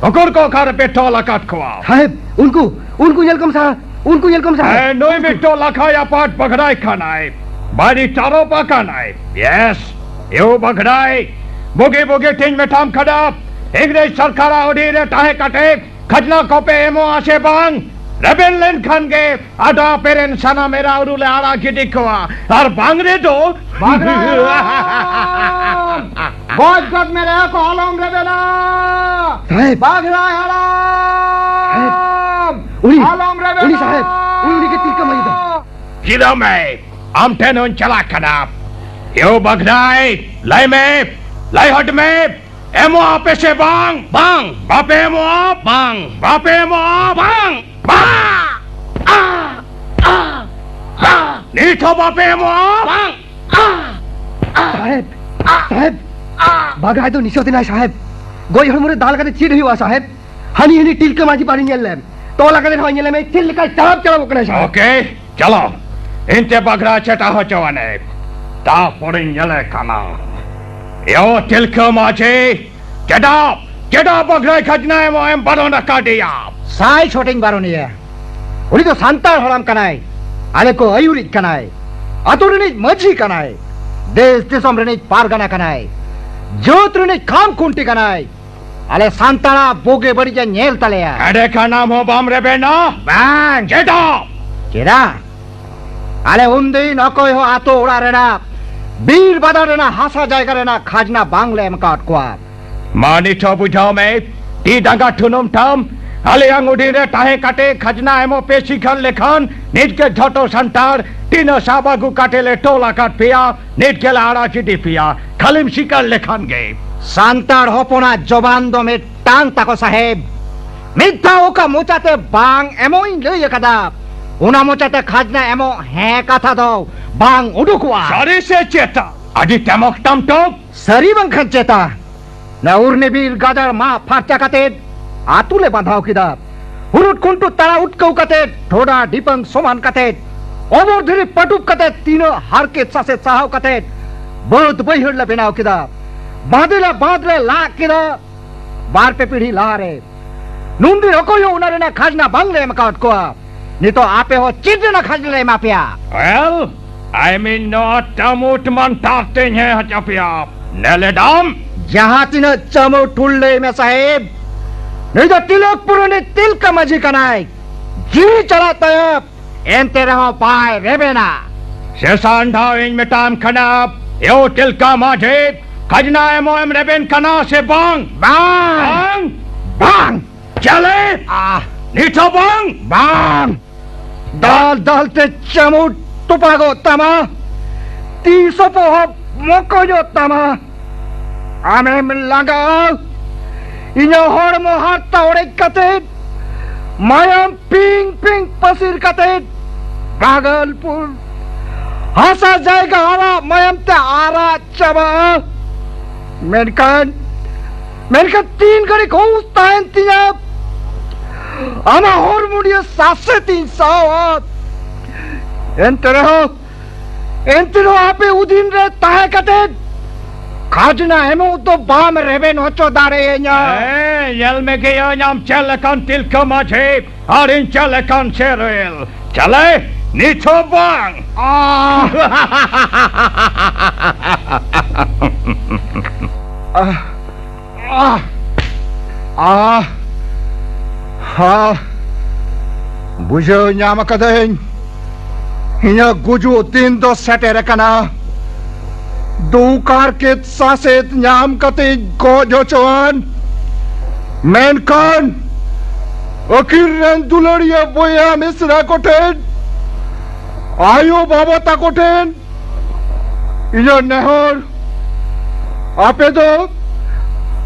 ᱦᱚᱠᱚᱨ ᱠᱚ ᱚᱠᱟ ᱨᱮᱯᱮ ᱛᱚᱞ ᱟᱠᱟᱫ ᱠᱚᱣᱟ? ᱥᱟᱦᱮᱵᱽ, ᱩᱱᱠᱩ, ᱩᱱᱠᱩ ᱧᱮᱞ ᱠᱚᱢ ᱥᱟᱦᱟ, ᱩᱱᱠᱩ ᱧᱮᱞ ᱠᱚᱢ ᱥᱟᱦᱟ᱾ ᱦᱮᱸ, ᱱᱩᱭ ᱢᱤᱫᱴᱚ ᱞᱟᱠᱷᱟᱭ ᱟᱯᱟᱴ ᱵᱟᱜᱷᱲᱟᱭ ᱠᱟᱱᱟᱭ, ᱵᱟᱹᱲᱤ ᱛᱟᱨᱚᱯ ᱟᱠᱟᱱᱟᱭ᱾ ᱭᱮᱥ, ᱭᱳ ᱵᱟᱜᱷᱲᱟᱭ, ᱵᱩᱜᱤ ᱵᱩᱜᱤ ᱛᱤᱧ ᱢᱮᱛᱟᱢ ᱠᱟᱱᱟ, ᱤᱝᱨᱮᱡᱽ ᱥᱚᱨᱠᱟᱨᱟᱜ ᱚᱰᱤ ᱨᱮ ᱛᱟᱦᱮᱸ ᱠᱟᱛᱮ ᱠᱷᱟᱡᱽᱱᱟ ᱠᱚᱯᱮ ᱮᱢᱚᱜᱼᱟ ᱥᱮ ᱵᱟᱝ? ᱨᱮᱵᱮᱱ ᱞᱮᱱᱠᱷᱟᱱ ᱜᱮ ᱟᱫᱚ ᱟᱯᱮᱨᱮᱱ ᱥᱟᱱᱟᱢ ᱮᱨᱟ ᱩᱨᱩ ᱞᱮ ᱟᱲᱟᱜ ᱜᱤᱰᱤ ᱠᱚᱣᱟ, ᱟᱨ ᱵᱟᱝ ᱨᱮᱫᱚ ᱵᱟᱜᱷᱲᱟ ᱦᱟᱲᱟᱢ! ᱜᱚᱡ ᱜᱚᱫ ᱢᱮ ᱨᱮᱦᱚᱸ ᱠᱚ ᱟᱞᱚᱢ ᱨᱮᱵᱮᱱᱟ! ᱥᱟᱦᱮᱵᱽ! ᱵᱟᱜᱷᱲᱟ ᱦᱟᱲᱟᱢ! ᱥᱟᱦᱮᱵᱽ! ᱩᱱᱤ, ᱟᱞᱚᱢ ᱨᱮᱵᱮᱱᱟ! ᱩᱱᱤ ᱥᱟᱦᱮᱵᱽ! ᱩᱱᱤ, ᱩᱱᱤ ᱜᱮ ᱛᱤᱞᱠᱟᱹ ᱢᱟᱹᱡᱷᱤ ᱫᱚ! ᱪᱮᱫᱟᱜ ᱢᱮ? ᱟᱢ ᱴᱷᱮᱱ ᱦᱚᱸᱧ ᱪᱟᱞᱟᱜ ᱠᱟᱱᱟ᱾ ᱭᱳ ᱵᱟᱜᱷᱲᱟᱭ, ᱞᱟᱹᱭ ᱢᱮ, ᱞᱟᱹᱭ ᱦᱚᱫ ᱢᱮ, ᱮᱢᱚᱜ ᱟᱯᱮ ᱥᱮ ᱵᱟᱝ? ᱵᱟᱝ᱾ ᱵᱟᱯᱮ ᱮᱢᱚᱜᱼᱟ? ᱵᱟᱝ᱾ ᱵᱟᱯᱮ ᱮᱢᱚᱜᱼᱟ? ᱵᱟᱝ᱾ ᱵᱟᱝ! ᱟ! ᱟ! ᱟ! ᱱᱤᱛ ᱦᱚᱸ ᱵᱟᱯᱮ ᱮᱢᱚᱜᱼᱟ? ᱵᱟᱝ! ᱟ! ᱟ! ᱥᱟᱦᱮᱵᱽ! ᱟ! ᱥᱟᱦᱮᱵᱽ! ᱟ! ᱵᱟᱜᱷᱲᱟᱭ ᱫᱚ ᱱᱤᱥᱟᱹᱛ ᱮᱱᱟᱭ ᱥᱟᱦᱮᱵᱽ᱾ ᱜᱚᱡ ᱦᱚᱲᱢᱚ ᱨᱮ ᱫᱟᱞ ᱠᱟᱛᱮ ᱪᱮᱫ ᱦᱩᱭᱩᱜᱼᱟ ᱥᱟᱦᱮᱵᱽ? ᱦᱟᱹᱱᱤ, ᱦᱟᱹᱱᱤ ᱴᱤᱞᱠᱟᱹ ᱢᱟᱹᱡᱷᱤ ᱯᱟᱹᱨᱤ ᱧᱮᱞ ᱞᱮᱢ᱾ ᱛᱚᱞ ᱟᱠᱟᱫᱮ ᱨᱮᱦᱚᱸ ᱧᱮᱞ ᱢᱮ, ᱪᱮᱫ ᱞᱮᱠᱟᱭ ᱪᱟᱲᱟᱯ ᱪᱟᱲᱟᱯᱚᱜ ᱠᱟᱱᱟᱭ ᱥᱟᱦᱮᱵᱽ᱾ ᱳᱠᱮ, ᱪᱚᱞᱚ, ᱤᱧ ᱛᱮ ᱵᱟᱜᱷᱲᱟ ᱪᱮᱴᱟ ᱦᱚᱪᱚ ᱟᱱᱮ᱾ ᱛᱟᱨᱯᱚᱨᱮᱧ ᱧᱮᱞᱮ ᱠᱟᱱᱟ᱾ ᱭᱳ ᱛᱤᱞᱠᱟᱹ ᱢᱟᱹᱡᱷᱤ, ᱪᱮᱫᱟᱜ, ᱪᱮᱫᱟᱜ ᱵᱟᱜᱷᱲᱟᱭ ᱠᱷᱟᱡᱽᱱᱟ ᱮᱢᱚᱜ ᱮᱢ ᱵᱟᱨᱚᱱ ᱟᱠᱟᱫᱮᱭᱟ? ᱥᱟᱭ ᱪᱷᱚᱴᱤᱧ ᱵᱟᱨᱚᱱᱮᱭᱟ᱾ ᱩᱱᱤ ᱫᱚ ᱥᱟᱱᱛᱟᱲ ᱦᱟᱲᱟᱢ ᱠᱟᱱᱟᱭ, ᱟᱞᱮ ᱠᱚ ᱟᱹᱭᱩᱨᱤᱡ ᱠᱟᱱᱟᱭ, ᱟᱛᱳ ᱨᱤᱱᱤᱡ ᱢᱟᱹᱡᱷᱤ ᱠᱟᱱᱟᱭ, ᱫᱮᱥ ᱫᱤᱥᱚᱢ ᱨᱤᱱᱤᱡ ᱯᱟᱨᱜᱟᱱᱟ ᱠᱟᱱᱟᱭ, ᱡᱟᱹᱛ ᱨᱤᱱᱤᱡ ᱠᱷᱟᱢ ᱠᱷᱩᱱᱴᱤ ᱠᱟᱱᱟᱭ᱾ ᱟᱞᱮ ᱥᱟᱱᱛᱟᱲᱟᱜ ᱵᱩᱜᱤ ᱵᱟᱹᱲᱤᱡ ᱮ ᱧᱮᱞ ᱛᱟᱞᱮᱭᱟ᱾ ᱮᱸᱰᱮᱠᱷᱟᱱ ᱟᱢ ᱦᱚᱸ ᱵᱟᱢ ᱨᱮᱵᱮᱱᱟ? ᱵᱟᱝ᱾ ᱪᱮᱫᱟᱜ? ᱪᱮᱫᱟᱜ? ᱟᱞᱮ ᱩᱱᱫᱤᱱ ᱚᱠᱚᱭ ᱦᱚᱸ ᱟᱛᱳ ᱚᱲᱟᱜ ᱨᱮᱱᱟᱜ, ᱵᱤᱨ ᱵᱟᱫᱟᱱ ᱨᱮᱱᱟᱜ ᱦᱟᱥᱟ ᱡᱟᱭᱜᱟ ᱨᱮᱱᱟᱜ ᱠᱷᱟᱡᱽᱱᱟ ᱵᱟᱝᱞᱮ ᱮᱢ ᱟᱠᱟᱫ ᱠᱚᱣᱟ᱾ ᱢᱟ ᱱᱤᱛ ᱦᱚᱸ ᱵᱩᱡᱷᱟᱹᱣ ᱢᱮ, ᱛᱤ ᱰᱟᱸᱜᱟ ᱴᱷᱩᱱᱩᱢ ᱴᱷᱟᱢ, ᱟᱞᱮᱭᱟᱝ ᱩᱰᱤ ᱨᱮ ᱛᱟᱦᱮᱸ ᱠᱟᱛᱮ ᱠᱷᱟᱡᱽᱱᱟ ᱮᱢᱚᱜ ᱯᱮ ᱥᱤᱠᱷᱟᱹᱱ ᱞᱮᱠᱷᱟᱱ, ᱱᱤᱛ ᱜᱮ ᱡᱷᱚᱛᱚ ᱥᱟᱱᱛᱟᱲ ᱛᱤᱱᱟᱹᱜ ᱥᱟᱵ ᱟᱹᱜᱩ ᱠᱟᱛᱮ ᱞᱮ ᱛᱚᱞ ᱟᱠᱟᱫ ᱯᱮᱭᱟ, ᱱᱤᱛ ᱜᱮᱞᱮ ᱟᱲᱟᱜ ᱤᱫᱤ ᱯᱮᱭᱟ, ᱠᱷᱟᱹᱞᱤᱢ ᱥᱤᱠᱟᱨ ᱞᱮᱠᱷᱟᱱ ᱜᱮ᱾ ᱥᱟᱱᱛᱟᱲ ᱦᱚᱯᱚᱱᱟᱜ ᱡᱚᱵᱟᱱ ᱫᱚ ᱢᱤᱫᱴᱟᱝ ᱛᱟᱠᱚ ᱥᱟᱦᱮᱵᱽ᱾ ᱢᱤᱫ ᱫᱷᱟᱣ ᱚᱠᱟ ᱢᱚᱪᱟᱛᱮ ᱵᱟᱝ ᱮᱢᱚᱜ ᱤᱧ ᱞᱟᱹᱭ ᱟᱠᱟᱫᱟ, ᱚᱱᱟ ᱢᱚᱪᱟᱛᱮ ᱠᱷᱟᱡᱽᱱᱟ ᱮᱢᱚᱜ ᱦᱮᱸ ᱠᱟᱛᱷᱟ ᱫᱚ ᱵᱟᱝ ᱩᱰᱩᱠᱚᱜᱼᱟ᱾ ᱥᱟᱹᱨᱤ ᱥᱮ ᱪᱮᱛᱟ? ᱟᱹᱰᱤ ᱴᱮᱢᱚᱠ ᱴᱟᱢᱴᱚᱠ᱾ ᱥᱟᱹᱨᱤ ᱵᱟᱝᱠᱷᱟᱱ ᱪᱮᱛᱟ? ᱱᱟ ᱩᱨᱱᱤᱵᱤᱨ ᱜᱟᱡᱟᱲ ᱢᱟᱜ ᱯᱷᱟᱨᱪᱟ ᱠᱟᱛᱮ ᱟᱛᱩ ᱞᱮ ᱵᱟᱸᱫᱷᱟᱣ ᱠᱮᱫᱟ᱾ ᱦᱩᱨᱩᱴ ᱠᱷᱩᱱᱴᱩ ᱛᱟᱲᱟ ᱩᱴᱠᱟᱹᱣ ᱠᱟᱛᱮ, ᱰᱷᱚᱰᱟ ᱰᱤᱯᱟᱹᱝ ᱥᱚᱢᱟᱱ ᱠᱟᱛᱮ, ᱚᱵᱚᱨ ᱫᱷᱤᱨᱤ ᱯᱟᱹᱴᱩᱵ ᱠᱟᱛᱮ, ᱛᱤᱱᱟᱹᱜ ᱦᱟᱨᱠᱮᱛ ᱥᱟᱥᱮᱛ ᱥᱟᱦᱟᱣ ᱠᱟᱛᱮ ᱵᱟᱹᱫ ᱵᱟᱹᱭᱦᱟᱹᱲ ᱞᱮ ᱵᱮᱱᱟᱣ ᱠᱮᱫᱟ᱾ ᱵᱟᱸᱫᱮ ᱞᱮ ᱵᱟᱸᱫ ᱞᱮ ᱞᱟᱜ ᱠᱮᱫᱟ᱾ ᱵᱟᱨ ᱯᱮ ᱯᱤᱲᱦᱤ ᱞᱟᱦᱟᱨᱮ ᱱᱩᱱᱫᱤᱱ ᱚᱠᱚᱭ ᱦᱚᱸ ᱚᱱᱟ ᱨᱮᱱᱟᱜ ᱠᱷᱟᱡᱽᱱᱟ ᱵᱟᱝᱞᱮ ᱮᱢ ᱟᱠᱟᱣᱟᱫ ᱠᱚᱣᱟ᱾ ᱱᱤᱛᱚᱜ ᱟᱯᱮ ᱦᱚᱸ ᱪᱮᱫ ᱨᱮᱱᱟᱜ ᱠᱷᱟᱡᱽᱱᱟ ᱞᱮ ᱮᱢᱟ ᱯᱮᱭᱟ? Well, I mean, ᱱᱚᱣᱟ ᱪᱟᱢᱩᱴ ᱢᱟᱱᱛᱟᱨ ᱛᱮᱧ ᱦᱮᱡ ᱦᱚᱪᱚ ᱯᱮᱭᱟ᱾ ᱱᱮᱞᱮᱰᱟᱢ᱾ ᱡᱟᱦᱟᱸ ᱛᱤᱱᱟᱹᱜ ᱪᱟᱢᱩᱴ ᱴᱩᱞ ᱞᱟᱹᱭ ᱢᱮ ᱥᱟᱦᱮᱵ, ᱱᱩᱭ ᱫᱚ ᱛᱤᱞᱚᱠ ᱯᱩᱨ ᱨᱤᱱᱤᱡ ᱛᱤᱞᱠᱟᱹ ᱢᱟᱹᱡᱷᱤ ᱠᱟᱱᱟᱭ᱾ ᱡᱤᱣᱤ ᱪᱟᱞᱟᱜ ᱛᱟᱭᱟ, ᱮᱱᱛᱮ ᱨᱮᱦᱚᱸ ᱵᱟᱭ ᱨᱮᱵᱮᱱᱟ᱾ ᱥᱮᱥᱟᱱ ᱫᱷᱟᱣ ᱤᱧ ᱢᱮᱛᱟᱢ ᱠᱟᱱᱟ, ᱮᱣ ᱛᱤᱞᱠᱟᱹ ᱢᱟᱹᱡᱷᱤ, ᱠᱷᱟᱡᱽᱱᱟ ᱮᱢᱚᱜ ᱮᱢ ᱨᱮᱵᱮᱱ ᱠᱟᱱᱟ ᱥᱮ ᱵᱟᱝ? ᱵᱟᱝ᱾ ᱵᱟᱝ᱾ ᱵᱟᱝ᱾ ᱪᱮᱞᱮ? ᱟᱦ᱾ ᱱᱤᱛ ᱦᱚᱸ ᱵᱟᱝ? ᱵᱟᱝ᱾ ᱫᱟᱞ ᱫᱟᱞ ᱛᱮ ᱪᱟᱢᱩ ᱛᱚᱯᱟᱜᱚᱜ ᱛᱟᱢᱟ, ᱛᱤ ᱥᱚᱯᱚᱦᱚᱵ ᱢᱚᱠᱚᱧᱚᱜ ᱛᱟᱢᱟ᱾ ᱟᱢᱮᱢ ᱞᱟᱸᱜᱟᱜᱼᱟ᱾ ᱤᱧᱟᱹᱜ ᱦᱚᱲᱢᱚ ᱦᱟᱨᱛᱟ ᱚᱲᱮᱡ ᱠᱟᱛᱮ, ᱢᱟᱭᱟᱢ ᱯᱤᱝ ᱯᱤᱝ ᱯᱟᱹᱥᱤᱨ ᱠᱟᱛᱮ, ᱵᱷᱟᱜᱚᱞᱯᱩᱨ ᱦᱟᱥᱟ ᱡᱟᱭᱜᱟ ᱟᱨᱟᱜ ᱢᱟᱭᱟᱢ ᱛᱮ ᱟᱨᱟᱜ ᱪᱟᱵᱟᱜᱼᱟ᱾ ᱢᱮᱱᱠᱷᱟᱱ, ᱢᱮᱱᱠᱷᱟᱱ ᱛᱤᱱ ᱜᱷᱟᱹᱲᱤᱡ ᱦᱩᱥ ᱛᱟᱦᱮᱱ ᱛᱤᱧᱟ, ᱟᱢᱟᱜ ᱦᱚᱲᱢᱚ ᱱᱤᱭᱟᱹ ᱥᱟᱥᱮᱛ ᱤᱧ ᱥᱟᱦᱟᱣᱟ᱾ ᱮᱱᱛᱮ ᱨᱮᱦᱚᱸ, ᱮᱱᱛᱮ ᱨᱮᱦᱚᱸ ᱟᱯᱮ ᱚᱫᱷᱤᱱ ᱨᱮ ᱛᱟᱦᱮᱸ ᱠᱟᱛᱮ ᱠᱷᱟᱡᱽᱱᱟ ᱮᱢᱚᱜ ᱫᱚ ᱵᱟᱢ ᱨᱮᱵᱮᱱ ᱦᱚᱪᱚ ᱫᱟᱲᱮᱭᱟᱹᱧᱟ᱾ ᱦᱮᱸ, ᱧᱮᱞ ᱢᱮ ᱜᱮᱭᱟᱹᱧ ᱟᱢ ᱪᱮᱫ ᱞᱮᱠᱟᱱ ᱛᱤᱞᱠᱟᱹ ᱢᱟᱹᱡᱷᱤ᱾ ᱟᱨ ᱤᱧ ᱪᱮᱫ ᱞᱮᱠᱟᱱ ᱪᱮᱨᱮᱞ? ᱪᱟᱞᱮ, ᱱᱤᱛ ᱦᱚᱸ ᱵᱟᱝ᱾ ᱟᱦ! ᱟᱦ! ᱟᱦ! ᱟᱦ! ᱦᱟ! ᱵᱩᱡᱷᱟᱹᱣ ᱧᱟᱢ ᱟᱠᱟᱫᱟᱹᱧ, ᱤᱧᱟᱹᱜ ᱜᱩᱡᱩᱜ ᱫᱤᱱ ᱫᱚ ᱥᱮᱴᱮᱨ ᱟᱠᱟᱱᱟ᱾ ᱫᱩᱠ ᱦᱟᱨᱠᱮᱛ ᱥᱟᱥᱮᱛ ᱧᱟᱢ ᱠᱟᱛᱮᱧ ᱜᱚᱡ ᱦᱚᱪᱚᱣᱟᱱ, ᱢᱮᱱᱠᱷᱟᱱ ᱟᱹᱠᱷᱤᱨ ᱨᱮᱱ ᱫᱩᱞᱟᱹᱲᱤᱭᱟᱹ ᱵᱚᱭᱦᱟ ᱢᱤᱥᱨᱟ ᱠᱚᱴᱷᱮᱱ, ᱟᱭᱳ ᱵᱟᱵᱟ ᱛᱟᱠᱚ ᱴᱷᱮᱱ ᱤᱧᱟᱹᱜ ᱱᱮᱦᱚᱨ, ᱟᱯᱮ ᱫᱚ,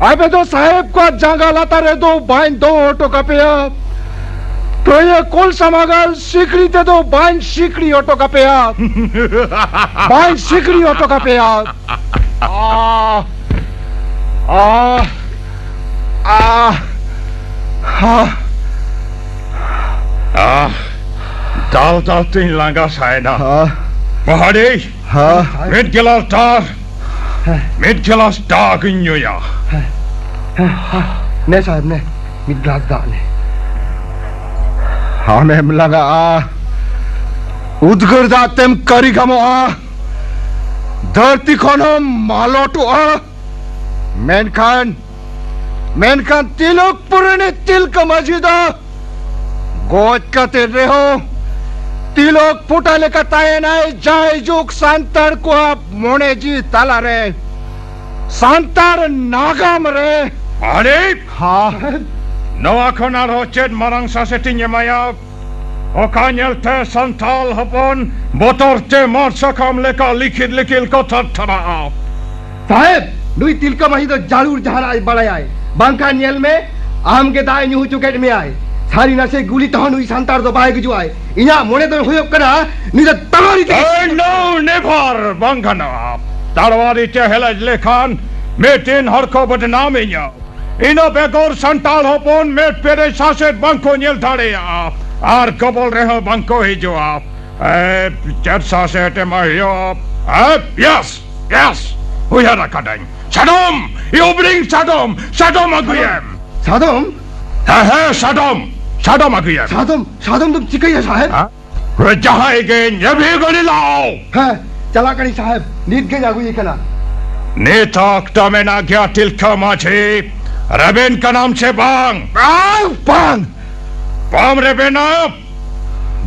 ᱟᱯᱮ ᱫᱚ ᱥᱟᱦᱮᱵ ᱠᱚᱣᱟᱜ ᱡᱟᱸᱜᱟ ᱞᱟᱛᱟᱨ ᱨᱮᱫᱚ ᱵᱟᱹᱧ ᱫᱚᱦᱚ ᱦᱚᱴᱚ ᱠᱟᱯᱮᱭᱟ᱾ ᱛᱚᱭᱮ ᱠᱚᱞ ᱥᱟᱢᱟᱜᱟᱞ ᱥᱤᱠᱲᱤ ᱛᱮᱫᱚ ᱵᱟᱹᱧ ᱥᱤᱠᱲᱤ ᱦᱚᱴᱚ ᱠᱟᱯᱮᱭᱟ᱾ ᱵᱟᱹᱧ ᱥᱤᱠᱲᱤ ᱦᱚᱴᱚ ᱠᱟᱯᱮᱭᱟ᱾ ᱟᱦ! ᱟᱦ! ᱟᱦ! ᱟᱦ! ᱟᱦ! ᱛᱟᱞ ᱛᱟᱞ ᱛᱤᱧ ᱞᱟᱸᱜᱟ ᱥᱟᱭᱱᱟ᱾ ᱦᱟ᱾ ᱯᱟᱦᱟᱲᱤ, ᱦᱟ᱾ ᱢᱤᱫ ᱜᱮᱞᱟᱥ ᱫᱟᱜ, ᱢᱤᱫ ᱜᱮᱞᱟᱥ ᱫᱟᱜ ᱤᱧ ᱧᱩᱭᱟ᱾ ᱱᱮ ᱥᱟᱦᱮᱵᱽ, ᱱᱮ, ᱢᱤᱫ ᱜᱞᱟᱥ ᱫᱟᱜ ᱱᱮ᱾ ᱟᱢᱮᱢ ᱞᱟᱸᱜᱟᱜᱼᱟ, ᱩᱫᱽᱜᱟᱹᱨ ᱫᱟᱜ ᱛᱮᱢ ᱠᱟᱹᱨᱤ ᱜᱷᱟᱢᱚᱜᱼᱟ, ᱫᱷᱟᱹᱨᱛᱤ ᱠᱷᱚᱱ ᱦᱚᱸᱢ ᱢᱟᱞᱚᱴᱚᱜᱼᱟ᱾ ᱢᱮᱱᱠᱷᱟᱱ, ᱢᱮᱱᱠᱷᱟᱱ ᱛᱤᱞᱚᱠᱯᱩᱨ ᱨᱤᱱᱤᱡ ᱛᱤᱞᱠᱟᱹ ᱢᱟᱹᱡᱷᱤ ᱫᱚ ᱜᱚᱡ ᱠᱟᱛᱮ ᱨᱮᱦᱚᱸ ᱛᱤᱞᱚᱠ ᱯᱷᱚᱴᱟ ᱞᱮᱠᱟ ᱛᱟᱦᱮᱱᱟᱭ ᱡᱟᱭᱡᱩᱜᱽ ᱥᱟᱱᱛᱟᱲ ᱠᱚᱣᱟᱜ ᱢᱚᱱᱮ ᱡᱤᱣᱤ ᱛᱟᱞᱟᱨᱮ, ᱥᱟᱱᱛᱟᱲ ᱱᱟᱜᱟᱢ ᱨᱮ᱾ ᱟᱨᱮ! ᱦᱟ? ᱱᱚᱣᱟ ᱠᱷᱚᱱ ᱟᱨᱦᱚᱸ ᱪᱮᱫ ᱢᱟᱨᱟᱝ ᱥᱟᱥᱮᱛᱤᱧ ᱮᱢᱟᱭᱟ? ᱚᱠᱟ ᱧᱮᱞᱛᱮ ᱥᱟᱱᱛᱟᱲ ᱦᱚᱯᱚᱱ ᱵᱚᱛᱚᱨ ᱛᱮ ᱢᱟᱨ ᱥᱟᱠᱟᱢ ᱞᱮᱠᱟ ᱞᱤᱠᱤᱨ ᱞᱤᱠᱤᱨ ᱠᱚ ᱛᱷᱟᱨ ᱛᱷᱟᱨᱟᱜᱼᱟ? ᱥᱟᱦᱮᱵᱽ, ᱱᱩᱭ ᱛᱤᱞᱠᱟᱹ ᱢᱟᱹᱡᱷᱤ ᱫᱚ ᱡᱟᱹᱨᱩᱲ ᱡᱟᱦᱟᱱᱟᱜ ᱮ ᱵᱟᱲᱟᱭᱟᱭ᱾ ᱵᱟᱝᱠᱷᱟᱱ ᱧᱮᱞ ᱢᱮ, ᱟᱢ ᱜᱮ ᱫᱟᱜ ᱮ ᱧᱩ ᱦᱚᱪᱚ ᱠᱮᱫ ᱢᱮᱭᱟᱭ᱾ ᱥᱟᱹᱨᱤ ᱱᱟᱥᱮ ᱜᱩᱞᱤ ᱛᱮᱦᱚᱸ ᱱᱩᱭ ᱥᱟᱱᱛᱟᱲ ᱫᱚ ᱵᱟᱭ ᱜᱩᱡᱩᱜᱼᱟᱭ᱾ ᱤᱧᱟᱹᱜ ᱢᱚᱱᱮ ᱫᱚ ᱦᱩᱭᱩᱜ ᱠᱟᱱᱟ, ᱱᱩᱭ ᱫᱚ ᱛᱟᱲᱣᱟᱨᱤ ᱛᱮ ᱮᱭ, no, never! ᱵᱟᱝ ᱜᱟᱱᱚᱜᱼᱟ᱾ ᱛᱟᱲᱣᱟᱨᱤ ᱛᱮ ᱦᱮᱞᱮᱡ ᱞᱮᱠᱷᱟᱱ ᱢᱤᱫ ᱫᱤᱱ ᱦᱚᱲ ᱠᱚ ᱵᱚᱫᱱᱟᱢᱤᱧᱟ᱾ ᱤᱱᱟᱹ ᱵᱮᱜᱚᱨ ᱥᱟᱱᱛᱟᱲ ᱦᱚᱯᱚᱱ ᱢᱮᱫ ᱯᱮᱨᱮᱡ ᱥᱟᱥᱮᱛ ᱵᱟᱝᱠᱚ ᱧᱮᱞ ᱫᱟᱲᱮᱭᱟᱜᱼᱟ ᱟᱨ ᱜᱚᱵᱚᱞ ᱨᱮᱦᱚᱸ ᱵᱟᱝᱠᱚ ᱦᱤᱡᱩᱜᱼᱟ᱾ ᱮ, ᱪᱮᱫ ᱥᱟᱥᱮᱛ ᱮᱢᱟ ᱦᱩᱭᱩᱜᱼᱟ? ᱮ, yes, yes, ᱩᱭᱦᱟᱹᱨ ᱟᱠᱟᱫᱟᱹᱧ᱾ ᱥᱟᱫᱚᱢ! You bring ᱥᱟᱫᱚᱢ! ᱥᱟᱫᱚᱢ ᱟᱹᱜᱩᱭᱮᱢ! ᱥᱟᱫᱚᱢ? ᱦᱮᱸ, ᱦᱮᱸ, ᱥᱟᱫᱚᱢ! ᱥᱟᱫᱚᱢ ᱟᱹᱜᱩᱭᱮᱢ! ᱥᱟᱫᱚᱢ, ᱥᱟᱫᱚᱢ ᱫᱚᱢ ᱪᱤᱠᱟᱹᱭᱟ, ᱥᱟᱦᱮᱵᱽ? ᱦᱮᱸ? ᱨᱮ ᱡᱟᱦᱟᱸᱭ ᱜᱮ ᱧᱮᱵᱷᱤ ᱜᱚᱞᱤ ᱞᱟᱣ! ᱦᱮᱸ, ᱪᱟᱞᱟᱜ ᱠᱟᱹᱱᱟᱹᱧ, ᱥᱟᱦᱮᱵᱽ᱾ ᱱᱤᱛ ᱜᱮᱧ ᱟᱹᱜᱩᱭᱮ ᱠᱟᱱᱟ᱾ ᱱᱤᱛ ᱚᱠᱛᱚ ᱢᱮᱱᱟᱜ ᱜᱮᱭᱟ, ᱛᱤᱞᱠᱟᱹ ᱢᱟᱹᱡᱷᱤ᱾ ᱨᱮᱵᱮᱱ ᱠᱟᱱᱟᱢ ᱥᱮ ᱵᱟᱝ? ᱵᱟᱝ, ᱵᱟᱝ᱾ ᱵᱟᱢ ᱨᱮᱵᱮᱱᱟ?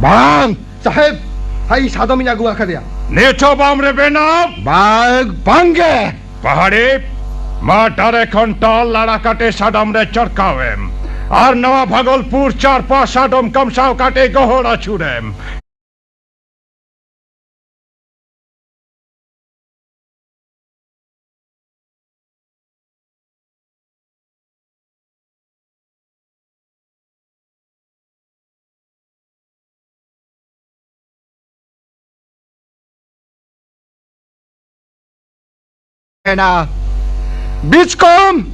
ᱵᱟᱝ᱾ ᱥᱟᱦᱮᱵᱽ, ᱦᱟᱭ, ᱥᱟᱫᱚᱢᱤᱧ ᱟᱹᱜᱩ ᱟᱠᱟᱫᱮᱭᱟ᱾ ᱱᱤᱛ ᱦᱚᱸ ᱵᱟᱢ ᱨᱮᱵᱮᱱᱟ? ᱵᱟᱝ, ᱵᱟᱝ ᱜᱮ᱾ ᱯᱟᱦᱟᱲᱤ, ᱢᱟ ᱫᱟᱨᱮ ᱠᱷᱚᱱ ᱛᱟᱞ ᱞᱟᱲᱟ ᱠᱟᱛᱮ ᱥᱟᱫᱚᱢ ᱨᱮ ᱪᱚᱨᱠᱟᱣᱮᱢ᱾ ᱟᱨ ᱱᱚᱣᱟ ᱵᱷᱟᱜᱚᱞᱯᱩᱨ ᱪᱟᱨᱯᱟ ᱥᱟᱫᱚᱢ ᱠᱟᱢᱥᱟᱣ ᱠᱟᱛᱮ ᱜᱚᱦᱚᱲ ᱟᱹᱪᱩᱨᱮᱢ᱾ ᱮᱱᱟ᱾ ᱵᱤᱪᱠᱚᱢ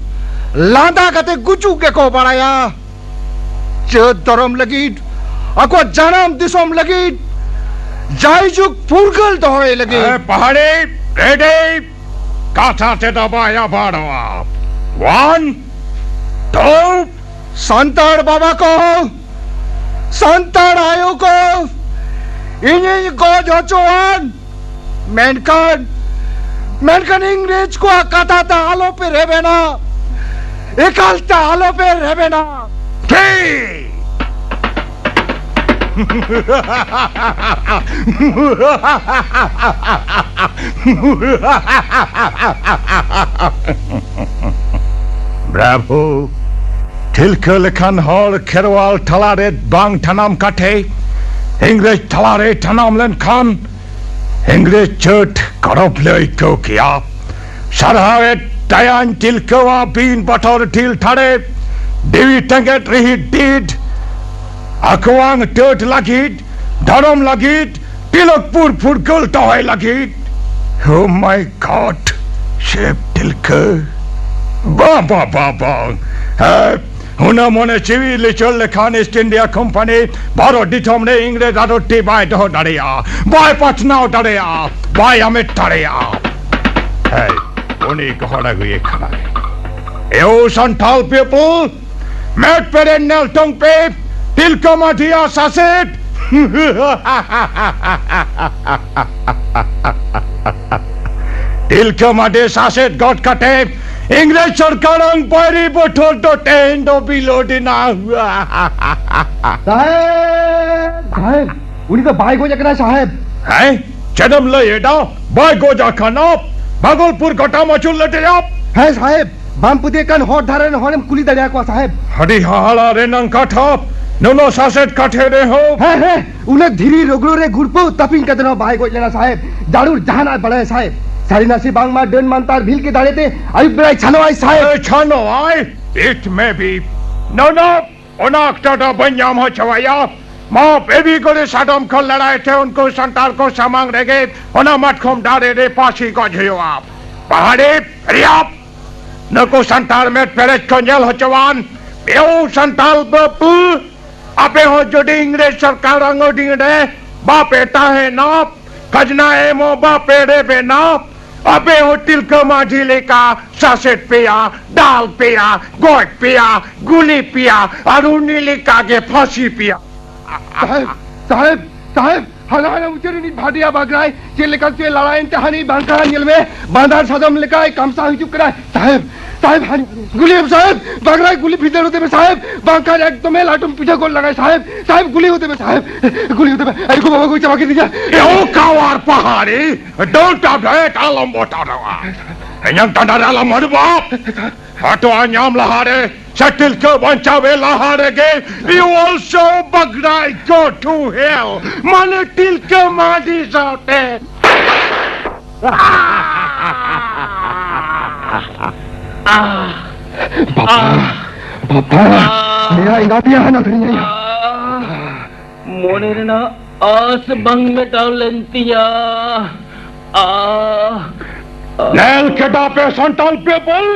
ᱞᱟᱸᱫᱟ ᱠᱟᱛᱮ ᱜᱩᱡᱩᱜ ᱜᱮᱠᱚ ᱵᱟᱲᱟᱭᱟ᱾ ᱪᱟᱹᱛ ᱫᱚᱨᱚᱢ ᱞᱟᱹᱜᱤᱫ ᱟᱠᱚᱣᱟᱜ ᱡᱟᱱᱟᱢ ᱫᱤᱥᱚᱢ ᱞᱟᱹᱜᱤᱫ ᱡᱟᱭᱡᱩᱜᱽ ᱯᱷᱩᱨᱜᱟᱹᱞ ᱫᱚᱦᱚᱭ ᱞᱟᱹᱜᱤᱫ᱾ ᱮ, ᱯᱟᱦᱟᱲᱤ, ᱨᱮᱰᱤ᱾ ᱠᱟᱛᱷᱟ ᱛᱮᱫᱚ ᱵᱟᱭ ᱟᱵᱟᱲᱚᱜᱼᱟ᱾ One, two. ᱥᱟᱱᱛᱟᱲ ᱵᱟᱵᱟ ᱠᱚ, ᱥᱟᱱᱛᱟᱲ ᱟᱭᱳ ᱠᱚ, ᱤᱧᱤᱧ ᱜᱚᱡ ᱦᱚᱪᱚᱣᱟᱱ, ᱢᱮᱱᱠᱷᱟᱱ, ᱢᱮᱱᱠᱷᱟᱱ ᱤᱝᱨᱮᱡᱽ ᱠᱚᱣᱟᱜ ᱠᱟᱛᱷᱟ ᱛᱮ ᱟᱞᱚᱯᱮ ᱨᱮᱵᱮᱱᱟ, ᱮᱠᱟᱞ ᱛᱮ ᱟᱞᱚᱯᱮ ᱨᱮᱵᱮᱱᱟ᱾ ᱴᱷᱤᱠ᱾ ᱵᱨᱟᱵᱷᱳ! ᱴᱷᱤᱞᱠᱟᱹ ᱞᱮᱠᱷᱟᱱ ᱦᱚᱲ ᱠᱷᱮᱨᱣᱟᱞ ᱴᱷᱟᱞᱟᱨᱮ ᱵᱟᱝ ᱴᱷᱟᱱᱟᱢ ᱠᱟᱴᱷᱮ, ᱤᱝᱨᱮᱡᱽ ᱴᱷᱟᱞᱟᱨᱮ ᱴᱷᱟᱱᱟᱢ ᱞᱮᱱᱠᱷᱟᱱ, ᱤᱝᱨᱮᱡᱽ ᱪᱟᱹᱴ ᱜᱚᱨᱚᱵᱽ ᱞᱮ ᱟᱹᱭᱠᱟᱹᱣ ᱠᱮᱭᱟ᱾ ᱥᱟᱨᱦᱟᱣᱮᱫ ᱛᱟᱭᱟᱧ ᱴᱤᱞᱠᱟᱹᱣᱟ ᱵᱤᱱ ᱵᱚᱴᱚᱨ ᱴᱷᱤᱞ ᱴᱷᱟᱲᱮ, ᱰᱤᱣᱤ ᱴᱮᱸᱜᱮᱫ ᱨᱤᱦᱤᱴ ᱰᱤᱰ, ᱟᱠᱚᱣᱟᱝ ᱴᱟᱹᱴ ᱞᱟᱹᱜᱤᱫ, ᱫᱷᱚᱨᱚᱢ ᱞᱟᱹᱜᱤᱫ, ᱴᱤᱞᱚᱠᱯᱩᱨ ᱯᱷᱩᱨᱜᱟᱹᱞ ᱫᱚᱦᱚᱭ ᱞᱟᱹᱜᱤᱫ᱾ Oh my God, ᱥᱮᱵ ᱴᱤᱞᱠᱟᱹ᱾ ᱵᱟ, ᱵᱟ, ᱵᱟ, ᱵᱟ᱾ ᱦᱮᱸ, ᱦᱩᱱᱟᱹ ᱢᱚᱱᱮ ᱡᱤᱣᱤ ᱞᱤᱪᱟᱹᱲ ᱞᱮᱠᱷᱟᱱ East India Company ᱵᱷᱟᱨᱚᱛ ᱫᱤᱥᱚᱢ ᱨᱮ ᱤᱝᱨᱮᱡᱽ ᱟᱨᱚ ᱴᱤ ᱵᱟᱭ ᱫᱚᱦᱚ ᱫᱟᱲᱮᱭᱟᱜᱼᱟ, ᱵᱟᱭ ᱯᱟᱥᱱᱟᱣ ᱫᱟᱲᱮᱭᱟᱜᱼᱟ, ᱵᱟᱭ ᱟᱢᱮᱴ ᱫᱟᱲᱮᱭᱟᱜᱼᱟ᱾ ᱦᱮᱸ, ᱩᱱᱤ ᱜᱚᱦᱚᱲ ᱟᱹᱜᱩᱭᱮ ᱠᱟᱱᱟᱭ᱾ ᱮᱣ ᱥᱟᱱᱛᱟᱞ people, ᱢᱮᱫ ᱯᱮᱨᱮᱱ ᱧᱮᱞ ᱛᱚᱝ ᱯᱮ, ᱛᱤᱞᱠᱟᱹ ᱢᱟᱹᱡᱷᱤᱭᱟᱜ ᱥᱟᱥᱮᱛ᱾ ᱛᱤᱞᱠᱟᱹ ᱢᱟᱹᱡᱷᱤ ᱥᱟᱥᱮᱛ ᱜᱚᱫ ᱠᱟᱛᱮ ᱤᱝᱨᱮᱡᱽ ᱥᱚᱨᱠᱟᱨ ᱟᱝ ᱯᱟᱹᱨᱤ ᱵᱚᱴᱷᱚᱞ ᱫᱚ ᱛᱮᱦᱮᱧ ᱫᱚ ᱵᱤᱞᱳᱰ ᱮᱱᱟ᱾ ᱥᱟᱦᱮᱵᱽ, ᱥᱟᱦᱮᱵᱽ, ᱩᱱᱤ ᱫᱚ ᱵᱟᱭ ᱜᱚᱡ ᱟᱠᱟᱱᱟ ᱥᱟᱦᱮᱵᱽ᱾ ᱦᱮᱸ? ᱪᱮᱫ ᱮᱢ ᱞᱟᱹᱭ ᱮᱫᱟ? ᱵᱟᱭ ᱜᱚᱡ ᱟᱠᱟᱱᱟ? ᱵᱷᱟᱜᱚᱞᱯᱩᱨ ᱜᱚᱴᱟᱢ ᱟᱹᱪᱩᱨ ᱞᱮᱫᱮᱭᱟ? ᱦᱮᱸ ᱥᱟᱦᱮᱵᱽ, ᱵᱟᱢ ᱯᱟᱹᱛᱭᱟᱹᱜ ᱠᱷᱟᱱ ᱦᱚᱨ ᱫᱷᱟᱨᱮ ᱨᱮᱱ ᱦᱚᱲᱮᱢ ᱠᱩᱞᱤ ᱫᱟᱲᱮᱭᱟᱠᱚᱣᱟ ᱥᱟᱦᱮᱵᱽ᱾ ᱟᱹᱰᱤ ᱦᱟᱦᱟᱲᱟ ᱨᱮᱱᱟᱝ ᱠᱟᱛᱷᱟ᱾ ᱱᱩᱱᱟᱹᱜ ᱥᱟᱥᱮᱛ ᱠᱟᱴᱷᱮ ᱨᱮᱦᱚᱸ᱾ ᱦᱮᱸ, ᱦᱮᱸ, ᱩᱱᱟᱹᱜ ᱫᱷᱤᱨᱤ ᱨᱚᱜᱽᱲᱚ ᱨᱮ ᱜᱩᱲᱯᱟᱹᱣ ᱛᱟᱹᱯᱤᱧ ᱠᱟᱛᱮ ᱦᱚᱸ ᱵᱟᱭ ᱜᱚᱡ ᱞᱮᱱᱟ ᱥᱟᱦᱮᱵᱽ᱾ ᱡᱟᱹᱨᱩᱲ ᱡᱟᱦᱟᱱᱟᱜ ᱮ ᱵᱟᱲᱟᱭᱟ ᱥᱟᱦᱮᱵᱽ᱾ ᱥᱟᱹᱨᱤ ᱱᱟᱥᱮ ᱵᱟᱝᱢᱟ ᱰᱟᱹᱱ ᱢᱟᱱᱛᱟᱨ ᱵᱷᱤᱞᱠᱤ ᱫᱟᱲᱮᱛᱮ ᱟᱹᱭᱩᱵ ᱵᱮᱲᱟᱭ ᱪᱷᱟᱱᱚᱜᱼᱟᱭ ᱥᱟᱦᱮᱵᱽ᱾ ᱮ, ᱪᱷᱟᱱᱚᱜᱼᱟᱭ? It may be. No, no, ᱚᱱᱟ ᱚᱠᱛᱚ ᱫᱚ ᱵᱟᱹᱧ ᱧᱟᱢ ᱦᱚᱪᱚᱣᱟᱭᱟ᱾ ᱢᱟ ᱵᱮᱵᱤ ᱜᱚᱲᱮ ᱥᱟᱫᱚᱢ ᱠᱷᱚᱱ ᱞᱟᱲᱟᱭ ᱛᱮ ᱩᱱᱠᱩ ᱥᱟᱱᱛᱟᱲ ᱠᱚ ᱥᱟᱢᱟᱝ ᱨᱮᱜᱮ ᱚᱱᱟ ᱢᱟᱛᱠᱚᱢ ᱫᱟᱨᱮ ᱨᱮ ᱯᱟᱹᱥᱤ ᱜᱚᱡ ᱦᱩᱭᱩᱜᱼᱟ᱾ ᱯᱟᱦᱟᱲᱤ, ᱦᱮᱨᱤᱭᱟᱯ! ᱱᱩᱠᱩ ᱥᱟᱱᱛᱟᱲ ᱢᱮᱫ ᱯᱮᱨᱮᱡ ᱠᱚ ᱧᱮᱞ ᱦᱚᱪᱚᱣᱟᱱ᱾ ᱮᱣ ᱥᱟᱱᱛᱟᱲ ᱵᱟᱹᱵᱩ! ᱟᱯᱮ ᱦᱚᱸ ᱡᱩᱫᱤ ᱤᱝᱨᱮᱡᱽ ᱥᱚᱨᱠᱟᱨ ᱟᱝᱜᱚᱰᱤ ᱨᱮ ᱵᱟᱯᱮ ᱛᱟᱦᱮᱱᱟ, ᱠᱷᱟᱡᱽᱱᱟ ᱮᱢᱚᱜ ᱵᱟᱯᱮ ᱨᱮᱵᱮᱱᱟ, ᱟᱯᱮ ᱦᱚᱸ ᱛᱤᱞᱠᱟᱹ ᱢᱟᱹᱡᱷᱤ ᱞᱮᱠᱟ ᱥᱟᱥᱮᱛ ᱯᱮᱭᱟ, ᱫᱟᱞ ᱯᱮᱭᱟ, ᱜᱚᱡ ᱯᱮᱭᱟ, ᱜᱩᱞᱤ ᱯᱮᱭᱟ, ᱟᱨ ᱩᱱᱤ ᱞᱮᱠᱟ ᱜᱮ ᱯᱷᱟᱸᱥᱤ ᱯᱮᱭᱟ᱾ ᱥᱟᱦᱮᱵᱽ, ᱥᱟᱦᱮᱵᱽ, ᱥᱟᱦᱮᱵᱽ, ᱦᱟᱱᱟ ᱦᱟᱱᱟ ᱢᱩᱪᱟᱹᱫ ᱨᱤᱱᱤᱡ ᱵᱷᱟᱰᱤᱭᱟ ᱵᱟᱜᱽᱨᱟᱭ ᱪᱮᱫ ᱞᱮᱠᱟ ᱪᱚᱭ ᱞᱟᱲᱟᱭᱮᱱ ᱛᱮ ᱦᱟᱹᱱᱤ ᱵᱟᱝᱠᱷᱟᱱ ᱧᱮᱞ ᱢᱮ, ᱵᱟᱸᱫᱟᱨ ᱥᱟᱫᱚᱢ ᱞᱮᱠᱟᱭ ᱠᱟᱢᱥᱟᱣ ᱦᱤᱡᱩᱜ ᱠᱟᱱᱟᱭ᱾ ᱥᱟᱦᱮᱵᱽ, ᱥᱟᱦᱮᱵᱽ, ᱦᱟᱹᱱᱤ ᱜᱩᱞᱤᱭᱮᱢ ᱥᱟᱦᱮᱵᱽ, ᱵᱟᱜᱽᱨᱟᱭ ᱜᱩᱞᱤ ᱯᱷᱤᱫᱟᱹᱲ ᱟᱫᱮ ᱢᱮ ᱥᱟᱦᱮᱵᱽ, ᱵᱟᱝᱠᱷᱟᱱ ᱮᱠᱫᱚᱢᱮ ᱞᱟᱹᱴᱩᱢ ᱯᱤᱴᱷᱟᱹ ᱜᱚᱫ ᱞᱟᱜᱟᱭ ᱥᱟᱦᱮᱵᱽ, ᱥᱟᱦᱮᱵᱽ ᱜᱩᱞᱤ ᱟᱫᱮ ᱢᱮ ᱥᱟᱦᱮᱵᱽ, ᱜᱩᱞᱤ ᱟᱫᱮ ᱢᱮ᱾ ᱟᱭᱳ ᱵᱟᱵᱟ ᱠᱚ ᱪᱟᱵᱟ ᱠᱤᱫᱤᱧᱟ᱾ ᱮ ᱳ ᱠᱟᱣᱟᱨ ᱯᱟᱦᱟᱲᱤ, don't update, ᱟᱞᱚᱢ ᱵᱚᱛᱚᱨᱚᱜᱼᱟ᱾ ᱤᱧᱟᱹᱜ ᱰᱟᱸᱰᱟ ᱨᱮ ᱟᱞᱚᱢ ᱟᱹᱨᱩᱵᱟ᱾ ᱦᱟᱴᱚᱜ ᱧᱟᱢ ᱞᱟᱦᱟᱨᱮ ᱥᱮ ᱛᱤᱞᱠᱟᱹ ᱵᱟᱧᱪᱟᱣᱮ ᱞᱟᱦᱟ ᱨᱮᱜᱮ, you also ᱵᱟᱜᱽᱨᱟᱭ go to hell, ᱢᱟᱱᱮ ᱛᱤᱞᱠᱟᱹ ᱢᱟᱹᱡᱷᱤ ᱥᱟᱶᱛᱮ᱾ ᱵᱟᱵᱟ, ᱵᱟᱵᱟ, ᱱᱤᱭᱟᱹ ᱮᱸᱜᱟᱛ ᱭᱟ ᱦᱟᱱᱟ ᱫᱩᱱᱤᱭᱟᱹ᱾ ᱢᱚᱱᱮ ᱨᱮᱱᱟᱜ ᱟᱥ ᱵᱟᱝ ᱢᱮᱴᱟᱣ ᱞᱮᱱ ᱛᱤᱧᱟ᱾ ᱟ, ᱟ᱾ ᱧᱮᱞ ᱠᱮᱫᱟ ᱯᱮ ᱥᱟᱱᱛᱟᱲ people,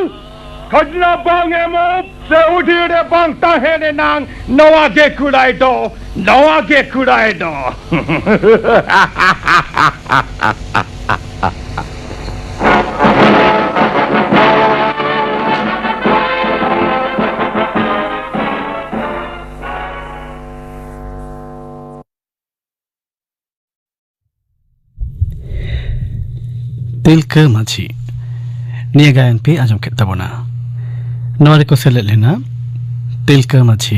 ᱠᱷᱟᱡᱽᱱᱟ ᱵᱟᱝ ᱮᱢᱚᱜ ᱥᱮ ᱩᱰᱷᱤ ᱨᱮ ᱵᱟᱝ ᱛᱟᱦᱮᱸ ᱨᱮᱱᱟᱝ ᱱᱚᱣᱟ ᱜᱮ ᱠᱩᱲᱟᱭ ᱫᱚ, ᱱᱚᱣᱟ ᱜᱮ ᱠᱩᱲᱟᱭ ᱫᱚ᱾ ᱛᱤᱞᱠᱟᱹ ᱢᱟᱹᱡᱷᱤ᱾ ᱱᱤᱭᱟᱹ ᱜᱟᱭᱟᱱ ᱯᱮ ᱟᱸᱡᱚᱢ ᱠᱮᱫ ᱛᱟᱵᱚᱱᱟ᱾ ᱱᱚᱣᱟ ᱨᱮᱠᱚ ᱥᱮᱞᱮᱫ ᱞᱮᱱᱟ ᱛᱤᱞᱠᱟᱹ ᱢᱟᱹᱡᱷᱤ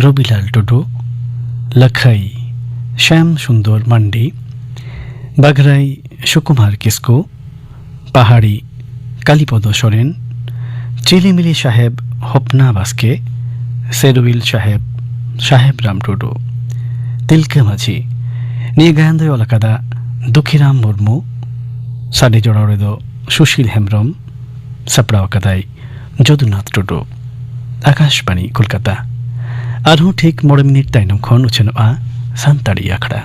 ᱨᱚᱵᱤᱞᱟᱞ ᱴᱩᱰᱩ, ᱞᱟᱹᱠᱷᱟᱹᱭ ᱥᱭᱟᱢ ᱥᱩᱱᱫᱚᱨ ᱢᱟᱱᱰᱤ, ᱵᱟᱜᱽᱨᱟᱭ ᱥᱩᱠᱩᱢᱟᱨ ᱠᱤᱥᱠᱩ, ᱯᱟᱦᱟᱲᱤ ᱠᱟᱞᱤᱯᱚᱫᱚ ᱥᱚᱨᱮᱱ, ᱪᱤᱞᱤᱢᱤᱞᱤ ᱥᱟᱦᱮᱵᱽ ᱦᱚᱯᱱᱟ ᱵᱟᱥᱠᱮ, ᱥᱮᱨᱩᱣᱤᱞ ᱥᱟᱦᱮᱵᱽ ᱥᱟᱦᱮᱵᱽ ᱨᱟᱢ ᱴᱩᱰᱩ᱾ ᱛᱤᱞᱠᱟᱹ ᱢᱟᱹᱡᱷᱤ᱾ ᱱᱤᱭᱟᱹ ᱜᱟᱭᱟᱱ ᱫᱚᱭ ᱚᱞ ᱟᱠᱟᱫᱟ ᱫᱩᱠᱷᱤᱨᱟᱢ ᱢᱩᱨᱢᱩ, ᱥᱟᱰᱮ ᱡᱚᱲᱟᱣ ᱨᱮᱫᱚ ᱥᱩᱥᱤᱞ ᱦᱮᱢᱵᱽᱨᱚᱢ, ᱥᱟᱯᱲᱟᱣ ᱟᱠᱟᱫᱟᱭ ᱡᱚᱫᱩᱱᱟᱛᱷ ᱴᱩᱰᱩ᱾ ᱟᱠᱟᱥᱵᱟᱬᱤ ᱠᱳᱞᱠᱟᱛᱟ᱾ ᱟᱨᱦᱚᱸ ᱴᱷᱤᱠ ᱢᱚᱬᱮ ᱢᱤᱱᱤᱴ ᱛᱟᱭᱱᱚᱢ ᱠᱷᱚᱱ ᱩᱪᱷᱟᱹᱱᱚᱜᱼᱟ ᱥᱟᱱᱛᱟᱲᱤ ᱟᱠᱷᱲᱟ᱾